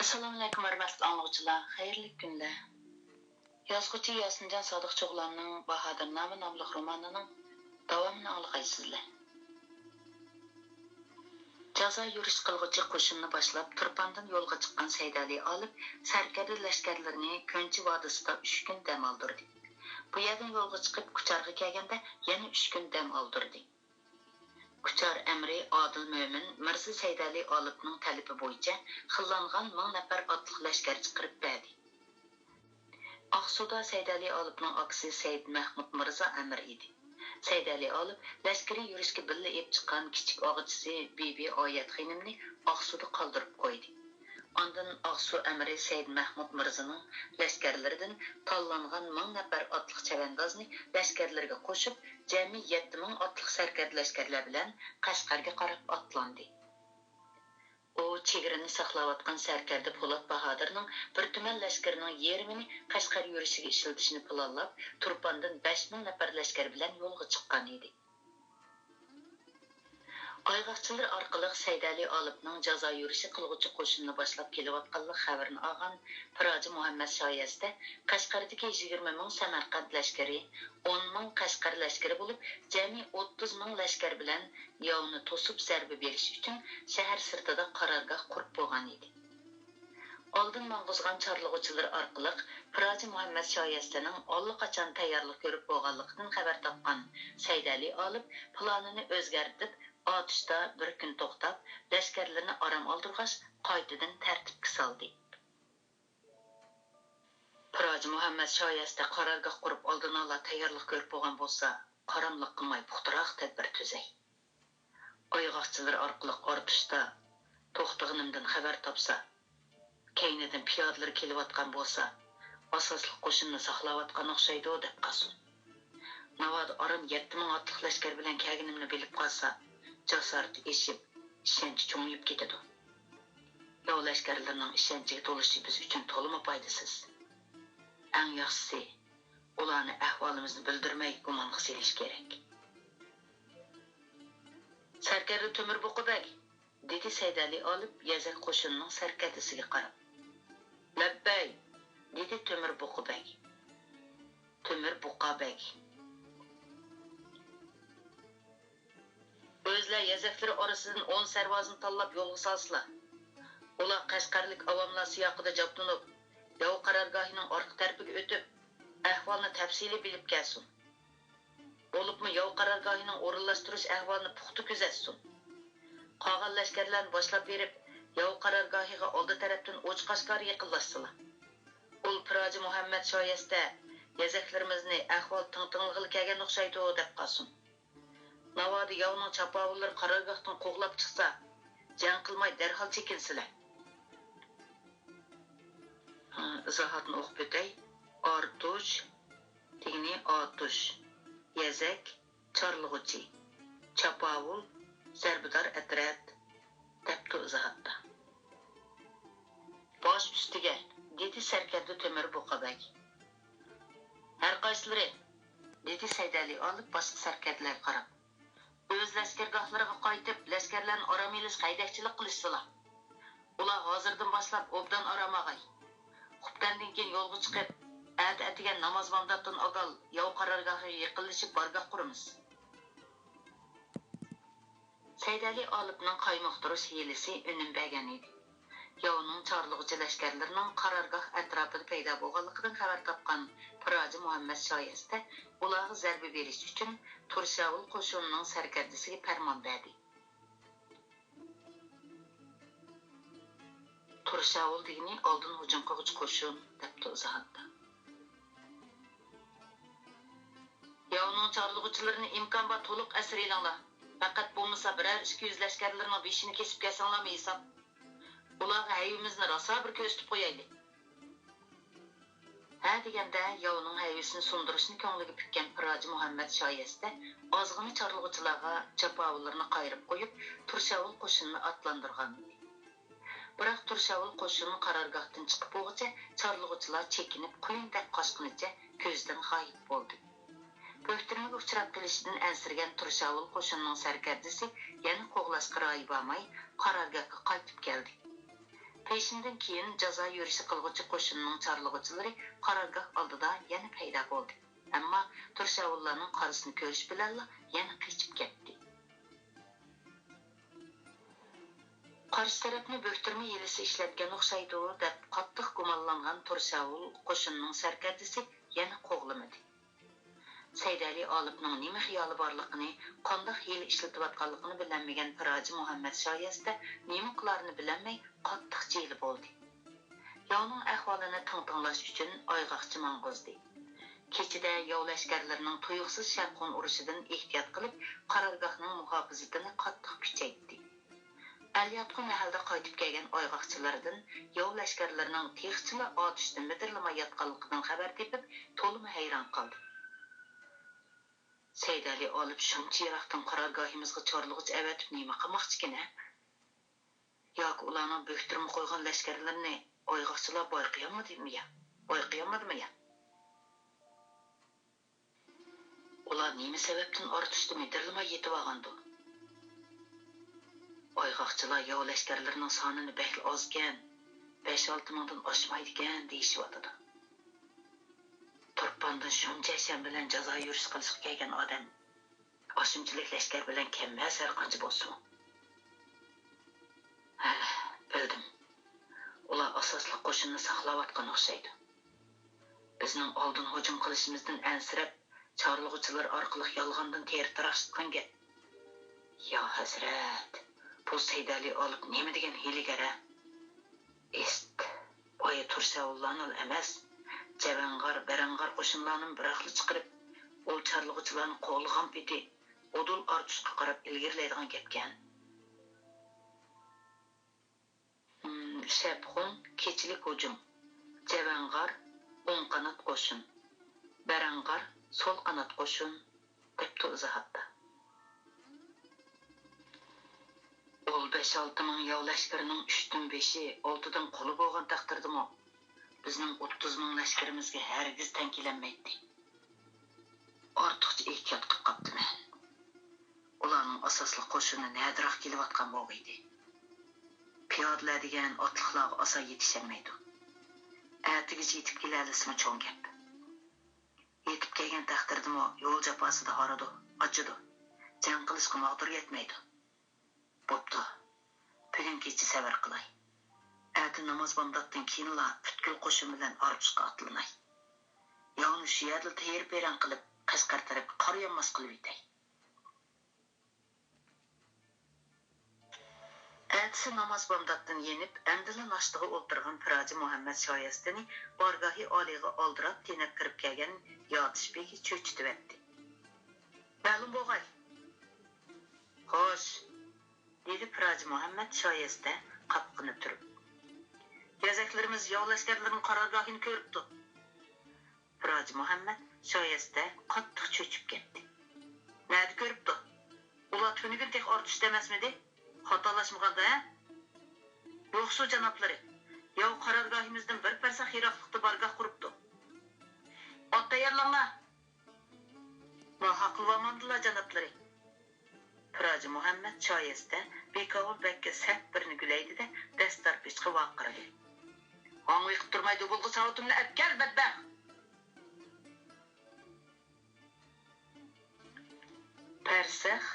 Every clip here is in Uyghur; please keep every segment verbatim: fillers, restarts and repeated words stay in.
ئەسسالامۇئەلەيكۇم، ھۆرمەتلىك ئاڭلىغۇچىلار، خەيرلىك كۈنلەر. يازغۇچى ياسىنجان سادىق چوغلاننىڭ باھادىرنامە ناملىق رومانىنىڭ داۋامىنى ئاڭلىغايسىزلەر. جازا يۈرۈش قىلغۇچى قوشۇننى باشلاپ، تۇرپاندىن يولغا چىققان سەيدەلى ئالىپ سەركەردە لەشكەرلىرىنى كۆنچى ۋادىسىدا ئۈچ كۈن دەم ئالدۇردى. بۇ يەردىن يولغا چىقىپ، كۇچارغا كەلگەندە يەنە ئۈچ كۈن دەم ئالدۇردى. كۇچار ئەمىرى ئادىل مۆمىن مىرزا سەيدەلى ئالىپنىڭ تەلىپى بويىچە خىللانغان مىڭ نەپەر ئاتلىق لەشكەر چىقىرىپ بەردى. ئاقسۇدا سەيدەلى ئالىپنىڭ ئاكىسى سەيىد مەھمۇد مىرزا ئەمىر ئىدى. سەيدەلى ئالىپ لەشكىرىي يۈرۈشكە بىللە ئېلىپ چىققان كىچىك ئاغىچىسى بىبى ئايەت خېنىمنى ئاقسۇدا قالدۇرۇپ قويدى. ئاندىن ئاقسۇ ئەمىرى سەيىد مەھمۇد مىرزىنىڭ لەشكەرلىرىدىن تاللانغان مىڭ نەپەر ئاتلىق چەۋەندازنى لەشكەرلىرىگە قوشۇپ، جەمئىي يەتتە مىڭ ئاتلىق سەركەردە لەشكەرلەر بىلەن قەشقەرگە قاراپ ئاتلاندى. ئۇ چېگرىنى ساقلاۋاتقان سەركەردە پولات باھادىرنىڭ بىر تۈمەن لەشكىرىنىڭ يېرىمىنى قەشقەر يۈرۈشىگە ئىشلىتىشنى پىلانلاپ، تۇرپاندىن بەش مىڭ نەپەر لەشكەر بىلەن يولغا چىققان ئىدى. ئايغاقچىلىرى ئارقىلىق سەيدەلى ئالىپنىڭ جازا يۈرۈشى قىلغۇچى قوشۇننى باشلاپ كېلىۋاتقانلىق خەۋىرىنى ئالغان پىراجى مۇھەممەد شايەستە قەشقەردىكى يىگىرمە مىڭ سەمەرقەنت لەشكىرى، ئون مىڭ قەشقەر لەشكىرى بولۇپ، جەمئىي ئوتتۇز مىڭ لەشكەر بىلەن ياۋنى توسۇپ زەربە بېرىش ئۈچۈن شەھەر سىرتىدا قارارگاھ قۇرۇپ بولغان ئىدى. ئالدىن ماڭغۇزغان چارلىغۇچىلىرى ئارقىلىق پىراجى مۇھەممەد شايەستىنىڭ ئاللىقاچان تەييارلىق كۆرۈپ بولغانلىقىدىن خەۋەر تاپقان سەيدەلى ئالىپ پىلانىنى ئۆزگەرتىپ، ئاتۇشتا بىر كۈن توختاپ، لەشكەرلىرىنى ئارام ئالدۇرغاچ، قايتىدىن تەرتىپكە سالدى. پىراجى مۇھەممەد شايەستە قارارگاھ قۇرۇپ ئالدىن ئالا تەييارلىق كۆرۈپ بولغان بولسا، قاراملىق قىلماي پۇختىراق تەدبىر تۈزەي. ئايغاقچىلىرى ئارقىلىق ئارتۇشتا توختىغىنىمدىن خەۋەر تاپسا، كەينىدىن پىيادىلىرى كېلىۋاتقان بولسا، ئاساسلىق قوشۇننى ساقلاۋاتقان ئوخشايدۇ دەپ قالسۇن. ناۋادا ئاران يەتتە مىڭ ئاتلىق لەشكەر بىلەن كەلگىنىمنى بىلىپ قالسا، جاسارىتى ئېشىپ، ئىشەنچى چوڭىيىپ كېتىدۇ. ياۋ لەشكەرلىرىنىڭ ئىشەنچىگە تولۇشى بىز ئۈچۈن تولىمۇ پايدىسىز. ئەڭ ياخشىسى، ئۇلارنى ئەھۋالىمىزنى بىلدۈرمەي گۇمانغا سېلىش كېرەك. سەركەردە تۆمۈر بۇقا بەگ، دېدى سەيدەلى ئالىپ يەزەك قوشۇنىنىڭ سەركەردىسىگە قاراپ. لەببەي، دېدى تۆمۈر بۇقا بەگ. تۆمۈر بۇقا بەگ. ئۆزلەر يەزەكلىرى ئارىسىدىن ئون سەرۋازنى تاللاپ يولغا سالسىلا، ئۇلار قەشقەرلىك ئاۋاملار سىياقىدا جابدۇنۇپ، ياۋ قارارگاھىنىڭ ئارقا تەرىپىگە ئۆتۈپ، ئەھۋالنى تەپسىلىي بىلىپ كەلسۇن. بولۇپمۇ ياۋ قارارگاھىنىڭ ئورۇنلاشتۇرۇش ئەھۋالىنى پۇختا كۆزەتسۇن. قالغان لەشكەرلەرنى باشلاپ بېرىپ، ياۋ قارارگاھىغا ئالدى تەرەپتىن ئوچۇق-ئاشكارا يېقىنلاشسىلا. ئۇل پىراجى مۇھەممەد شايەستە يەزەكلىرىمىزنى ئەھۋال تىڭ-تىڭلىغىلى كەلگەن ئوخشايدۇ دەپ قالسۇن. ناۋادا ياۋنىڭ چاپاۋۇللىرى قارارگاھتىن قوغلاپ چىقسا، جەڭ قىلماي دەرھال چېكىنسىلە. ئىزاھاتنى ئوقۇپ ئۆتەي. ئارتۇش دېگىنى ئاتۇش، يەزەك، چارلىغۇچى، چاپاۋۇل، زەربىدار ئەترەت، دەپتۇ ئىزاھاتتا. باش ئۈستىگە، دېدى سەركەردە تۆمۈر بۇقا بەگ. ھەرقايسىلىرى، دېدى سەيدەلى ئالىپ باشقا سەركەردىلەرگە قاراپ. ئۆز لەشكەرگاھلىرىغا قايتىپ، لەشكەرلەرنى ئارام ئېلىشقا ھەيدەكچىلىك قىلىشسىلا. ئۇلار ھازىردىن باشلاپ ئوبدان ئارام ئاغاي. خۇپتەندىن كېيىن يولغا چىقىپ، ئەتە ئەتىگەن ناماز بامداتتىن ئاگال ياۋ قارارگاھىغا يېقىنلىشىپ بارگاھ قۇرىمىز. سەيدەلى ئالىپنىڭ قايمۇقتۇرۇش ھىيلىسى ئۈنۈم بەرگەن ئىدى. ياۋنىڭ چارلىغۇچى لەشكەرلىرىنىڭ قارارگاھ ئەتراپىدا پەيدا بولغانلىقىدىن خەۋەر تاپقان پىراجى مۇھەممەد شايەستە ئۇلارغا زەربە بېرىش ئۈچۈن تۇرشاۋۇل قوشۇنىنىڭ سەركەردىسىگە پەرمان بەردى. تۇرشاۋۇل دېگىنى ئالدىن ھۇجۇم قىلغۇچى قوشۇن، دەپتۇ ئىزاھاتتا. ياۋنىڭ چارلىغۇچىلىرىنى ئىمكان بار تولۇق ئەسىر ئېلىڭلار. پەقەت بولمىسا بىرەر ئىككى يۈز لەشكەرلىرىنىڭ بېشىنى كېسىپ كەلسەڭلارمۇ ھېساب. ئۇلارغا ھەيۋىمىزنى راسا بىر كۆرسىتىپ قويايلى. ھە دېگەندە ياۋنىڭ ھەيۋىسىنى سۇندۇرۇشنى كۆڭلىگە پۈككەن پىراجى مۇھەممەد شايەستە ئازغىنە چارلىغۇچىلارغا چاپاۋۇللىرىنى قايرىپ قويۇپ، تۇرشاۋۇل قوشۇنىنى ئاتلاندۇرغان ئىدى. بىراق تۇرشاۋۇل قوشۇنى قارارگاھتىن چىقىپ بولغۇچە چارلىغۇچىلار چېكىنىپ، قۇيۇندەك قاچقىنىچە كۆزدىن غايىب بولدى. بۆھتىرىمىگە ئۇچراپ قېلىشىدىن ئەنسىرىگەن تۇرشاۋۇل قوشۇنىنىڭ سەركەردىسى يەنە قوغلاشقا رايى بارماي، قارارگاھقا قايتىپ كەلدى. پېشىندىن كېيىن جازا يۈرۈشى قىلغۇچى قوشۇننىڭ چارلىغۇچىلىرى قارارگاھ ئالدىدا يەنە پەيدا بولدى. ئەمما تۇرشاۋۇللارنىڭ قارىسىنى كۆرۈش بىلەنلا يەنە قېچىپ كەتتى. قارشى تەرەپنى بۆكتۈرمە ھىيلىسى ئىشلەتكەن ئوخشايدۇ، دەپ قاتتىق گۇمانلانغان تۇرشاۋۇل قوشۇننىڭ سەركەردىسى يەنە قوغلىمىدى. سەيدەلى ئالىپنىڭ نېمە خىيالى بارلىقىنى، قانداق ھىيلە ئىشلىتىۋاتقانلىقىنى بىلەلمىگەن پىراجى مۇھەممەد شايەستە نېمە قىلارىنى بىلەلمەي قاتتىق جىلە بولدى. ياۋنىڭ ئەھۋالىنى تىڭتىڭلاش ئۈچۈن ئايغاقچى ماڭغۇزدى. كېچىدە ياۋ لەشكەرلىرىنىڭ تۇيۇقسىز شەپقۇن ئۇرۇشىدىن ئېھتىيات قىلىپ، قارارگاھنىڭ مۇھاپىزىتىنى قاتتىق كۈچەيتتى. ئەلياتقۇ مەھەلدە قايتىپ كەلگەن ئايغاقچىلاردىن ياۋ لەشكەرلىرىنىڭ تېخىچىلا ئاتۇشتا مىدىرلىمايۋاتقانلىقىدىن خەۋەر تېپىپ، تولىمۇ ھەيران قالدى. سەيدەلى ئالىپ شۇنچە يىراقتىن قارارگاھىمىزغا چارلىغۇچى ئەۋەتىپ نېمە قىلماقچىكىن ھە؟ ياكى ئۇلارنىڭ بۆكتۈرمە قويغان لەشكەرلىرىنى ئايغاقچىلار بايقىيالمىدىمۇ يا؟ بايقىيالمىدىمۇ يا؟ ئۇلار نېمە سەۋەبتىن ئارتۇشتا مىدىرلىماي يېتىۋالغاندۇ؟ ئايغاقچىلار ياۋ لەشكەرلىرىنىڭ سانىنى بەكلا ئازكەن، بەش-ئالتە مىڭدىن ئاشمايدىكەن دېيىشىۋاتىدۇ. تۇرپاندىن شۇنچە ئىشەن بىلەن جازا يۈرۈش قىلىشقا كەلگەن ئادەم ئاشۇنچىلىك لەشكەر بىلەن كەلمەس ھەرقانچە بولسىمۇ. ھە، بىلدىم. ئۇلار ئاساسلىق قوشۇننى ساقلاۋاتقان ئوخشايدۇ. بىزنىڭ ئالدىن ھۇجۇم قىلىشىمىزدىن ئەنسىرەپ، چارلىغۇچىلار ئارقىلىق يالغاندىن تېرە تاراقشىتقان گەپ. يا ھەسرەت! بۇ سەيدەلى ئالىپ نېمە دېگەن ھىيلىگەر ھە؟ ئىست، بايا تۇرشاۋۇللارنىلا ئەمەس، جەۋەنغار، بەرەڭغار قوشۇنلارنىمۇ بىراقلا چىقىرىپ، ئۇ چارلىغۇچىلارنى قوغلىغان پېتى ئۇدۇل ئارتۇشقا قاراپ ئىلگىرىلەيدىغان گەپكەن. ھىم، شەپقۇن، كېچىلىك ھۇجۇم، جەۋەنغار، ئوڭ قانات قوشۇن، بەرەڭغار، سول قانات قوشۇن، دەپتۇ ئىزاھاتتا. ئۇل بەش-ئالتە مىڭ ياۋ لەشكىرىنىڭ ئۈچتىن بېشى، ئالتىدىن قولى بولغان تەقدىردىمۇ، بىزنىڭ ئوتتۇز مىڭ لەشكىرىمىزگە ھەرگىز تەڭ كېلەلمەيتتى. ئارتۇقچە ئېھتىيات قىلىپ قاپتىمەن. ئۇلارنىڭ ئاساسلىق قوشۇنى نەدىراق كېلىۋاتقان بولغىيدى. پىيادىلەر دېگەن ئاتلىقلارغا ئاسان يېتىشەلمەيدۇ. ئەتىگىچە يېتىپ كېلەلىسىمۇ چوڭ گەپ. يېتىپ كەلگەن تەقدىردىمۇ يول جاپاسىدا ھارىدۇ، ئاچىدۇ. جەڭ قىلىشقا ماغدۇر يەتمەيدۇ. بوپتۇ، بۈگۈن كېچە سەۋر قىلاي. ئەتە ناماز بامداتتىن كېيىنلا پۈتكۈل قوشۇن بىلەن ئارتۇشقا ئاتلىناي. ياۋنى شۇ يەردىلا تېرە-پېرەڭ قىلىپ، قەشقەر تەرەپكە قارىيالماس قىلىۋېتەي. ئەتىسى ناماز بامداتتىن يېنىپ، ئەمدىلا ناشتىغا ئولتۇرغان پىراجى مۇھەممەد شايەستىنى بارگاھى ئالىيغا ئالدىراپ تېنەپ كىرىپ كەلگەن ياتىش بېگى چۆچۈتۈۋەتتى. مەلۇم بولغاي. خوش، دېدى پىراجى مۇھەممەد شايەستە قاپىقىنى تۈرۈپ. گېزەكلىرىمىز ياۋ لەشكەرلىرىنىڭ قارارگاھىنى كۆرۈپتۇ. پىراجى مۇھەممەد شايەستە قاتتىق چۆچۈپ كەتتى. نەدە كۆرۈپتۇ؟ ئۇلار تۈنۈگۈن تېخى ئارتۇشتا ئەمەسمىدى؟ خاتالاشمىغاندا، ھە؟ يوقسۇ جانابلىرى، ياۋ قارارگاھىمىزدىن بىر پەرسەخ يىراقلىقتا بارگاھ قۇرۇپتۇ. ئات تەييارلاڭلار! ناھەق قىلىۋالمامدىلا، جانابلىرى؟ پىراجى مۇھەممەد شايەستە بىكاۋۇل بەگكە سەت بىرنى گۈلەيدى-دە، دەستار پىچقا ۋارقىرىدى. ھاڭۋېقىپ تۇرماي دۇبۇلغا ساۋۇتۇمنى ئەپكەل، بەتبەخت! پەرسەخ،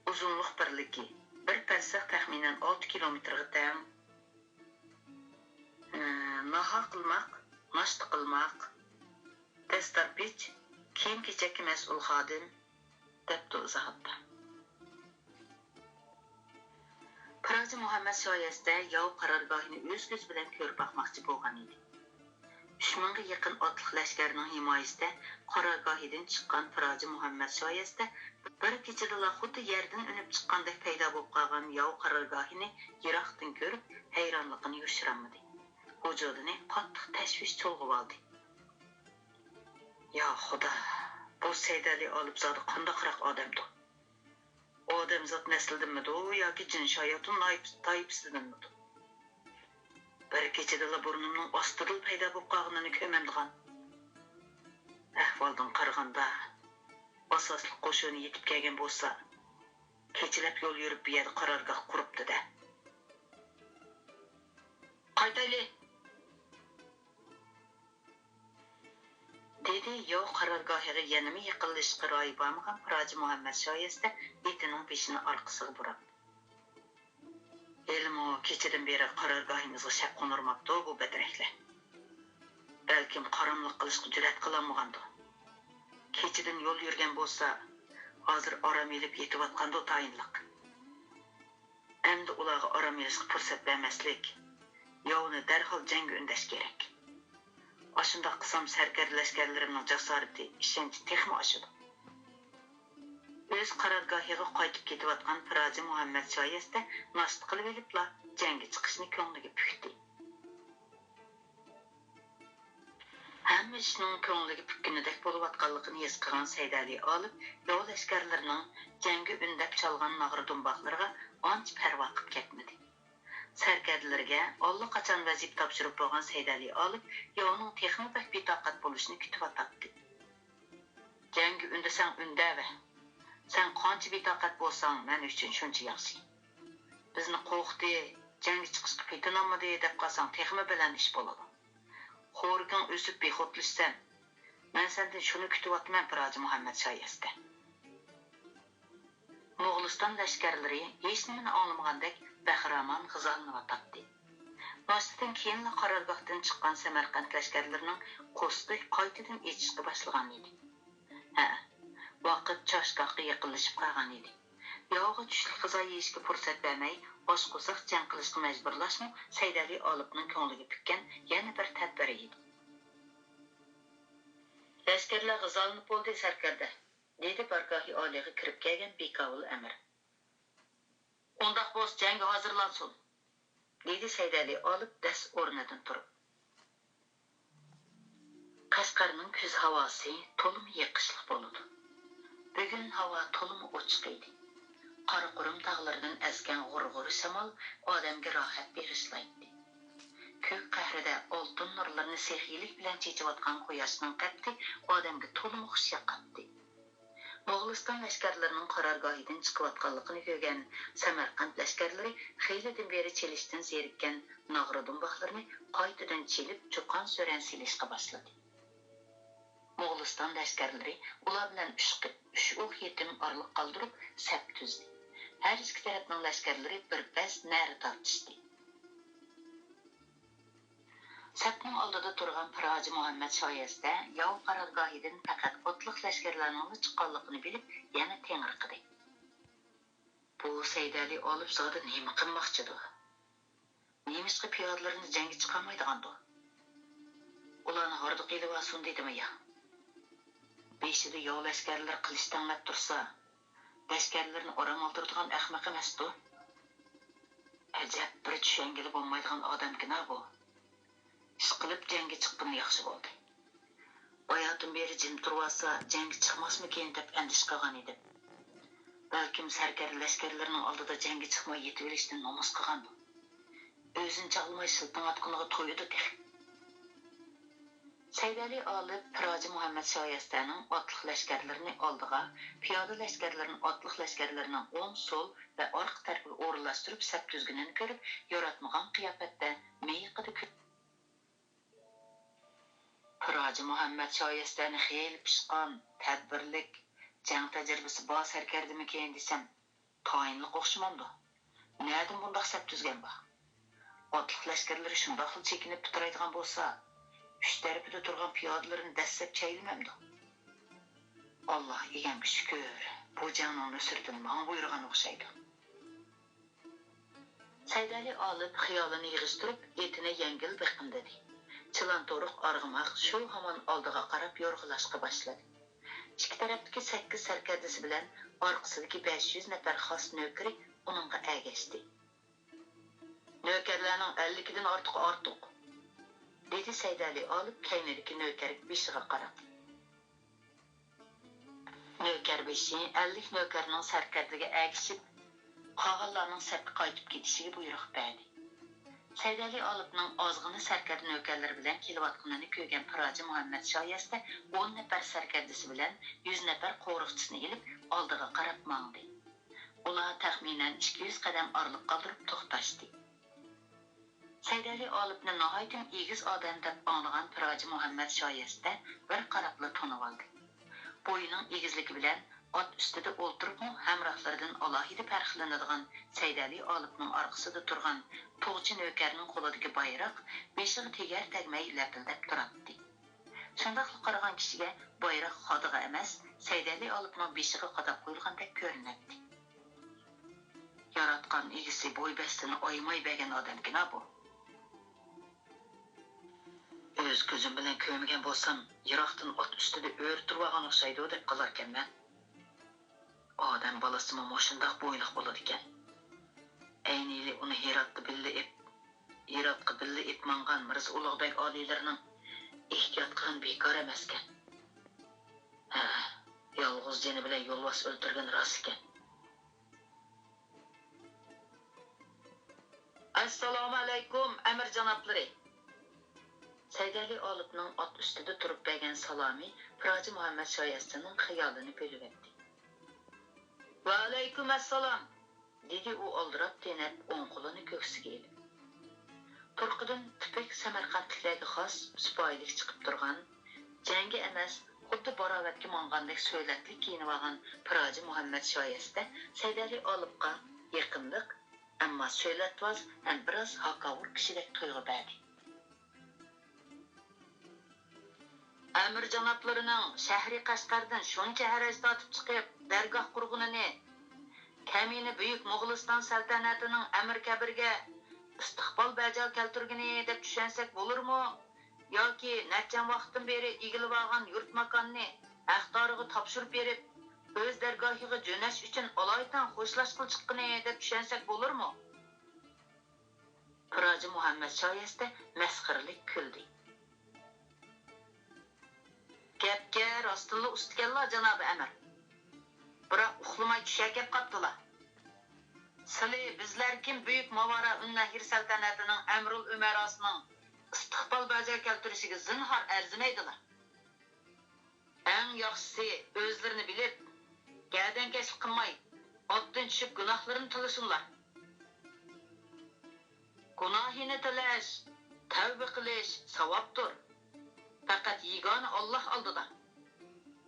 ئۇزۇنلۇق بىرلىكى، بىر پەرسەخ تەخمىنەن ئالتە كىلومېتىرغا تەڭ. ئە، ناھار قىلماق، ناشتا قىلماق، دەستار پىچ، كىيىم-كېچەككە مەسئۇل خادىم، دەپتۇ ئىزاھاتتا. پىراجى مۇھەممەد شايەستە ياۋ قارارگاھىنى ئۆز كۆزى بىلەن كۆرۈپ باقماقچى بولغان ئىدى. ئۈچ مىڭغا يېقىن ئاتلىق لەشكەرنىڭ ھىمايىسىدە قارارگاھىدىن چىققان پىراجى مۇھەممەد شايەستە بىر كېچىدىلا خۇددى يەردىن ئۈنۈپ چىققاندەك پەيدا بولۇپ قالغان ياۋ قارارگاھىنى يىراقتىن كۆرۈپ، ھەيرانلىقىنى يوشۇرالمىدى. ۋۇجۇدىنى قاتتىق تەشۋىش چۇلغىۋالدى. يا خۇدا، بۇ سەيدەلى ئالىپ زادى قانداقراق ئادەمدۇ؟ ئادەمزات نەسلىدىنمىدۇ ياكى جىن شاياتۇن نايپ-، تايپىسىدىنمىدۇ؟ بىر كېچىدىلا بۇرنۇمنىڭ ئاستىدىلا پەيدا بولۇپ قالغىنىنى كۆرمەمدىغان. ئەھۋالدىن قارىغاندا، ئاساسلىق قوشۇنى يېتىپ كەلگەن بولسا، كېچىلەپ يول يۈرۈپ بۇ يەردە قارارگاھ قۇرۇپتۇ-دە. قايتايلى! دېدى ياۋ قارارگاھىغا يەنىمۇ يېقىنلىشىشقا رايى بارمىغان پىراجى مۇھەممەد شايەستە ئېتىنىڭ بېشىنى ئارقىسىغا بۇراپ. ھېلىمۇ كېچىدىن بېرى قارارگاھىمىزغا شەپ قوندۇرماپتۇ بۇ بەترەكلەر. بەلكىم قاراملىق قىلىشقا جۈرئەت قىلالمىغاندۇ؟ كېچىدىن يول يۈرگەن بولسا، ھازىر ئارام ئېلىپ يېتىۋاتقاندۇ تايىنلىق. ئەمدى ئۇلارغا ئارام ئېلىشقا پۇرسەت بەرمەسلىك، ياۋنى دەرھال جەڭگە ئۈندەش كېرەك. ئاشۇنداق قىلسام، سەركەردە لەشكەرلىرىمنىڭ جاسارىتى، ئىشەنچى تېخىمۇ ئاشىدۇ. ئۆز قارارگاھىغا قايتىپ كېتىۋاتقان پىراجى مۇھەممەد شايەستە ناشتا قىلىۋېلىپلا جەڭگە چىقىشنى كۆڭلىگە پۈكتى. ھەممە ئىشنىڭ كۆڭلىگە پۈككىنىدەك بولۇۋاتقانلىقىنى ھېس قىلغان سەيدەلى ئالىپ ياۋ لەشكەرلىرىنىڭ جەڭگە ئۈندەپ چالغان ناغرا دۇمباقلىرىغا ئانچە پەرۋا قىپ كەتمىدى. سەركەردىلىرىگە ئاللىقاچان ۋەزىپە تاپشۇرۇپ بولغان سەيدەلى ئالىپ ياۋنىڭ تېخىمۇ بەك بىتاقەت بولۇشىنى كۈتۈۋاتاتتى. جەڭگە ئۈندىسەڭ ئۈندەۋەر. سەن قانچە بىتاقەت بولساڭ، مەن ئۈچۈن شۇنچە ياخشى. بىزنى قورقۇتتى، جەڭگە چىقىشقا پېتىنالمىدى دەپ قالساڭ تېخىمۇ بەلەن ئىش بولىدۇ. خورىكىڭ ئۆسۈپ بىخۇدلىشىسەن. مەن سەندىن شۇنى كۈتۈۋاتىمەن، پىراجى مۇھەممەد شايەستە. موغۇلىستان لەشكەرلىرى ھېچنېمىنى ئاڭلىمىغاندەك بەخىرامان غىزالىنىۋاتاتتى. ناشتىدىن كېيىنلا قارارگاھتىن چىققان سەمەرقەنت لەشكەرلىرىنىڭ قورسىقى قايتىدىن ئېچىشقا باشلىغانىدى. ھە، ۋاقىت چاشگاھقا يېقىنلىشىپ قالغانىدى. ياۋغا چۈشلۈك غىزا يېيىشكە پۇرسەت بەرمەي، ئاچ قورساق جەڭ قىلىشقا مەجبۇرلاشمۇ سەيدەلى ئالىپنىڭ كۆڭلىگە پۈككەن يەنە بىر تەدبىرى ئىدى. لەشكەرلەر غىزالىنىپ بولدى، سەركەردە، دېدى بارگاھى ئالىيغا كىرىپ كەلگەن بىكاۋۇل ئەمىر. ئۇنداق بولسا جەڭگە ھازىرلانسۇن، دېدى سەيدەلى ئالىپ دەس ئورنىدىن تۇرۇپ. قەشقەرنىڭ كۈز ھاۋاسى تولىمۇ يېقىشلىق بولىدۇ. بۈگۈن ھاۋا تولىمۇ ئوچۇق ئىدى. قاراقۇرۇم تاغلىرىدىن ئەسكەن غۇر-غۇر شامال ئادەمگە راھەت بېغىشلايتتى. كۆك قەھرىدە ئالتۇن نۇرلىرىنى سېخىيلىك بىلەن چېچىۋاتقان قۇياشنىڭ تەپتى ئادەمگە تولىمۇ خۇش ياقاتتى. موغۇلىستان لەشكەرلىرىنىڭ قارارگاھىدىن چىقىۋاتقانلىقىنى كۆرگەن سەمەرقەنت لەشكەرلىرى خېلىدىن بېرى چېلىشتىن زېرىككەن ناغرا دۇمباقلىرىنى قايتىدىن چېلىپ، چۇقان-سۈرەن سېلىشقا باشلىدى. موغۇلىستان لەشكەرلىرى ئۇلار بىلەن ئۈچ قېپ، ئۈچ ئوق يېتىم ئارىلىق قالدۇرۇپ سەپ تۈزدى. ھەر ئىككى تەرەپنىڭ لەشكەرلىرى بىر پەس نەرە تارتىشتى. سەپنىڭ ئالدىدا تۇرغان پىراجى مۇھەممەد شايەستە ياۋ قارارگاھىدىن پەقەت ئاتلىق لەشكەرلەرنىڭلا چىققانلىقىنى بىلىپ، يەنە تېڭىرقىدى. بۇ سەيدەلى ئالىپ زادى نېمە قىلماقچىدۇ؟ نېمىشقا پىيادىلىرىنى جەڭگە چىقارمايدىغاندۇ؟ ئۇلارنى ھاردۇق ئېلىۋالسۇن دېدىمۇ يا؟ بېشىدا ياۋ لەشكەرلىرى قىلىچ تەڭلەپ تۇرسا، لەشكەرلىرىنى ئارام ئالدۇرىدىغان ئەخمەق ئەمەستۇ؟ ئەجەب بىر چۈشەنگىلى بولمايدىغان ئادەمكىنا بۇ. ئىشقىلىپ جەڭگە چىققىنى ياخشى بولدى. باياتىن بېرى جىم تۇرۇۋالسا جەڭگە چىقماسمىكىن دەپ ئەندىشە قىلغان ئىدىم. بەلكىم سەركەردە لەشكەرلىرىنىڭ ئالدىدا جەڭگە چىقماي يېتىۋېلىشتىن نومۇس قىلغاندۇ؟ ئۆزىنى چاغلىماي شىلتىڭ ئاتقىنىغا تويىدۇ تېخى. سەيدەلى ئالىپ پىراجى مۇھەممەد شايەستەنىڭ ئاتلىق لەشكەرلىرىنى ئالدىغا، پىيادە لەشكەرلىرىنى ئاتلىق لەشكەرلىرىنىڭ ئوڭ، سول ۋە ئارقا تەرىپىگە ئورۇنلاشتۇرۇپ سەپ تۈزگىنىنى كۆرۈپ، ياراتمىغان قىياپەتتە مىيىقىدا كۈل-، پىراجى مۇھەممەد شايەستەنى خېلى پىشقان، تەدبىرلىك، جەڭ تەجرىبىسى بار سەركەردىمىكىن دېسەم، تايىنلىق ئوخشىمامدۇ؟ نەدىن بۇنداق سەپ تۈزگەن بار؟ ئاتلىق لەشكەرلىرى شۇنداقلا چېكىنىپ پىتىرايدىغان بولسا، ئۈچ تەرىپىدە تۇرغان پىيادىلىرىنى دەسسەپ چەيلىمەمدۇ؟ ئاللا ئىگەمگە شۈكۈر، بۇ جەڭنىڭ نۇسرىتىنى ماڭا بۇيرۇغان ئوخشايدۇ. سەيدەلى ئالىپ خىيالىنى يىغىشتۇرۇپ، ئېتىنى يەڭگىل بېقىندىدى. چىلان تورۇق ئارغىماق شۇ ھامان ئالدىغا قاراپ يورغىلاشقا باشلىدى. ئىككى تەرەپتىكى سەككىز سەركەردىسى بىلەن ئارقىسىدىكى بەش يۈز نەپەر خاس نۆكىرى ئۇنىڭغا ئەگەشتى. نۆكەرلەرنىڭ ئەللىكىدىن ئارتۇقى ئارتۇق، دېدى سەيدەلى ئالىپ كەينىدىكى نۆكەر بېشىغا قاراپ. نۆكەر بېشى ئەللىك نۆكەرنىڭ سەركەردىگە ئەگىشىپ، قالغانلارنىڭ سەپكە قايتىپ كېتىشىگە بۇيرۇق بەردى. سەيدەلى ئالىپنىڭ ئازغىنە سەركەردە نۆكەرلىرى بىلەن كېلىۋاتقىنىنى كۆرگەن پىراجى مۇھەممەد شايەستە ئون نەپەر سەركەردىسى بىلەن يۈز نەپەر قورۇقچىسىنى ئېلىپ، ئالدىغا قاراپ ماڭدى. ئۇلار تەخمىنەن ئىككى يۈز قەدەم ئارىلىق قالدۇرۇپ توختاشتى. سەيدەلى ئالىپنى ناھايىتىمۇ ئېگىز ئادەم دەپ ئاڭلىغان پىراجى مۇھەممەد شايەستە بىر قاراپلا تونۇۋالدى. بويىنىڭ ئېگىزلىكى بىلەن ئات ئۈستىدە ئولتۇرۇپمۇ ھەمراھلىرىدىن ئالاھىدە پەرقلىنىدىغان سەيدەلى ئالىپنىڭ ئارقىسىدا تۇرغان تۇغچى نۆكەرنىڭ قولىدىكى بايراق بېشىغا تېگەر تەگمەي لەپىلدەپ تۇراتتى. شۇنداقلا قارىغان كىشىگە بايراق خادىغا ئەمەس، سەيدەلى ئالىپنىڭ بېشىغا قاداپ قويۇلغاندەك كۆرۈنەتتى. ياراتقان ئىگىسى بوي بەستىنى ئايىماي بەرگەن ئادەمكىنا بۇ. ئۆز كۆزۈم بىلەن كۆرمىگەن بولسام، يىراقتىن ئات ئۈستىدە ئۆرە تۇرۇۋالغان ئوخشايدۇ دەپ قالاركەنمەن. ئادەم بالىسىمۇ مۇشۇنداق بويلۇق بولىدىكەن. ئەينىلى ئۇنى ھىراتقا بىللە ئېپ-، ھىراتقا بىللە ئېپ ماڭغان مىرزا ئۇلۇغبەگ ئالىيلىرىنىڭ ئېھتىيات قىلغىنى بىكار ئەمەسكەن. ھە، يالغۇز جېنى بىلەن يولۋاس ئۆلتۈرگىنى راست ئىكەن. ئەسسالامۇئەلەيكۇم، ئەمىر جانابلىرى! سەيدەلى ئالىپنىڭ ئات ئۈستىدە تۇرۇپ بەرگەن سالامى پىراجى مۇھەممەد شايەستىنىڭ خىيالىنى بۆلۈۋەتتى. ۋەئەلەيكۇم ئەسسالام! دېدى ئۇ ئالدىراپ تېنەپ ئوڭ قولىنى كۆكسىگە ئېلىپ. تۇرقىدىن تىپىك سەمەرقەنتلىكلەرگە خاس سىپايىلىك چىقىپ تۇرغان، جەڭگە ئەمەس، خۇددى باراۋەتكە ماڭغاندەك سۆلەتلىك كىيىنىۋالغان پىراجى مۇھەممەد شايەستە سەيدەلى ئالىپقا يېقىملىق، ئەمما سۆلەتۋاز ھەم بىراز ھاكاۋۇر كىشىدەك تۇيغۇ بەردى. ئەمىر جانابلىرىنىڭ شەھىرى قەشقەردىن شۇنچە ھەرەج تارتىپ چىقىپ دەرگاھ قۇرغىنىنى، كەمىنە بۈيۈك موغۇلىستان سەلتەنەتىنىڭ ئەمىر كەبىرگە ئىستىقبال بەجا كەلتۈرگىنى دەپ چۈشەنسەك بولۇرمۇ؟ ياكى نەچچە ۋاقىتتىن بېرى ئىگىلىۋالغان يۇرت ماكاننى ھەقدارىغا تاپشۇرۇپ بېرىپ، ئۆز دەرگاھىغا جۆنەش ئۈچۈن ئالايىتەن خوشلاشقىلى چىققىنى دەپ چۈشەنسەك بولۇرمۇ؟ پىراجى مۇھەممەد شايەستە مەسخىرىلىك كۈلدى. گەپكە راستتىنلا ئۇستىكەنلا، جانابىي ئەمىر. بىراق ئۇخلىماي چۈشە كەپ قاپتىلا. سىلى بىزلەر كىم بۈيۈك ماۋارا ئۇننەھر سەلتەنەتىنىڭ ئەمرۇل ئۈمەراسىنىڭ ئىستىقبال بەجا كەلتۈرۈشىگە زىنھار ئەرزىمەيدىلا. ئەڭ ياخشىسى ئۆزلىرىنى بىلىپ، گەدەنكەشلىك قىلماي، ئاتتىن چۈشۈپ گۇناھلىرىنى تىلىسۇنلار. گۇناھىنى تىلەش، تەۋبە قىلىش ساۋابتۇر. پەقەت يېگانە ئاللاھ ئالدىدا،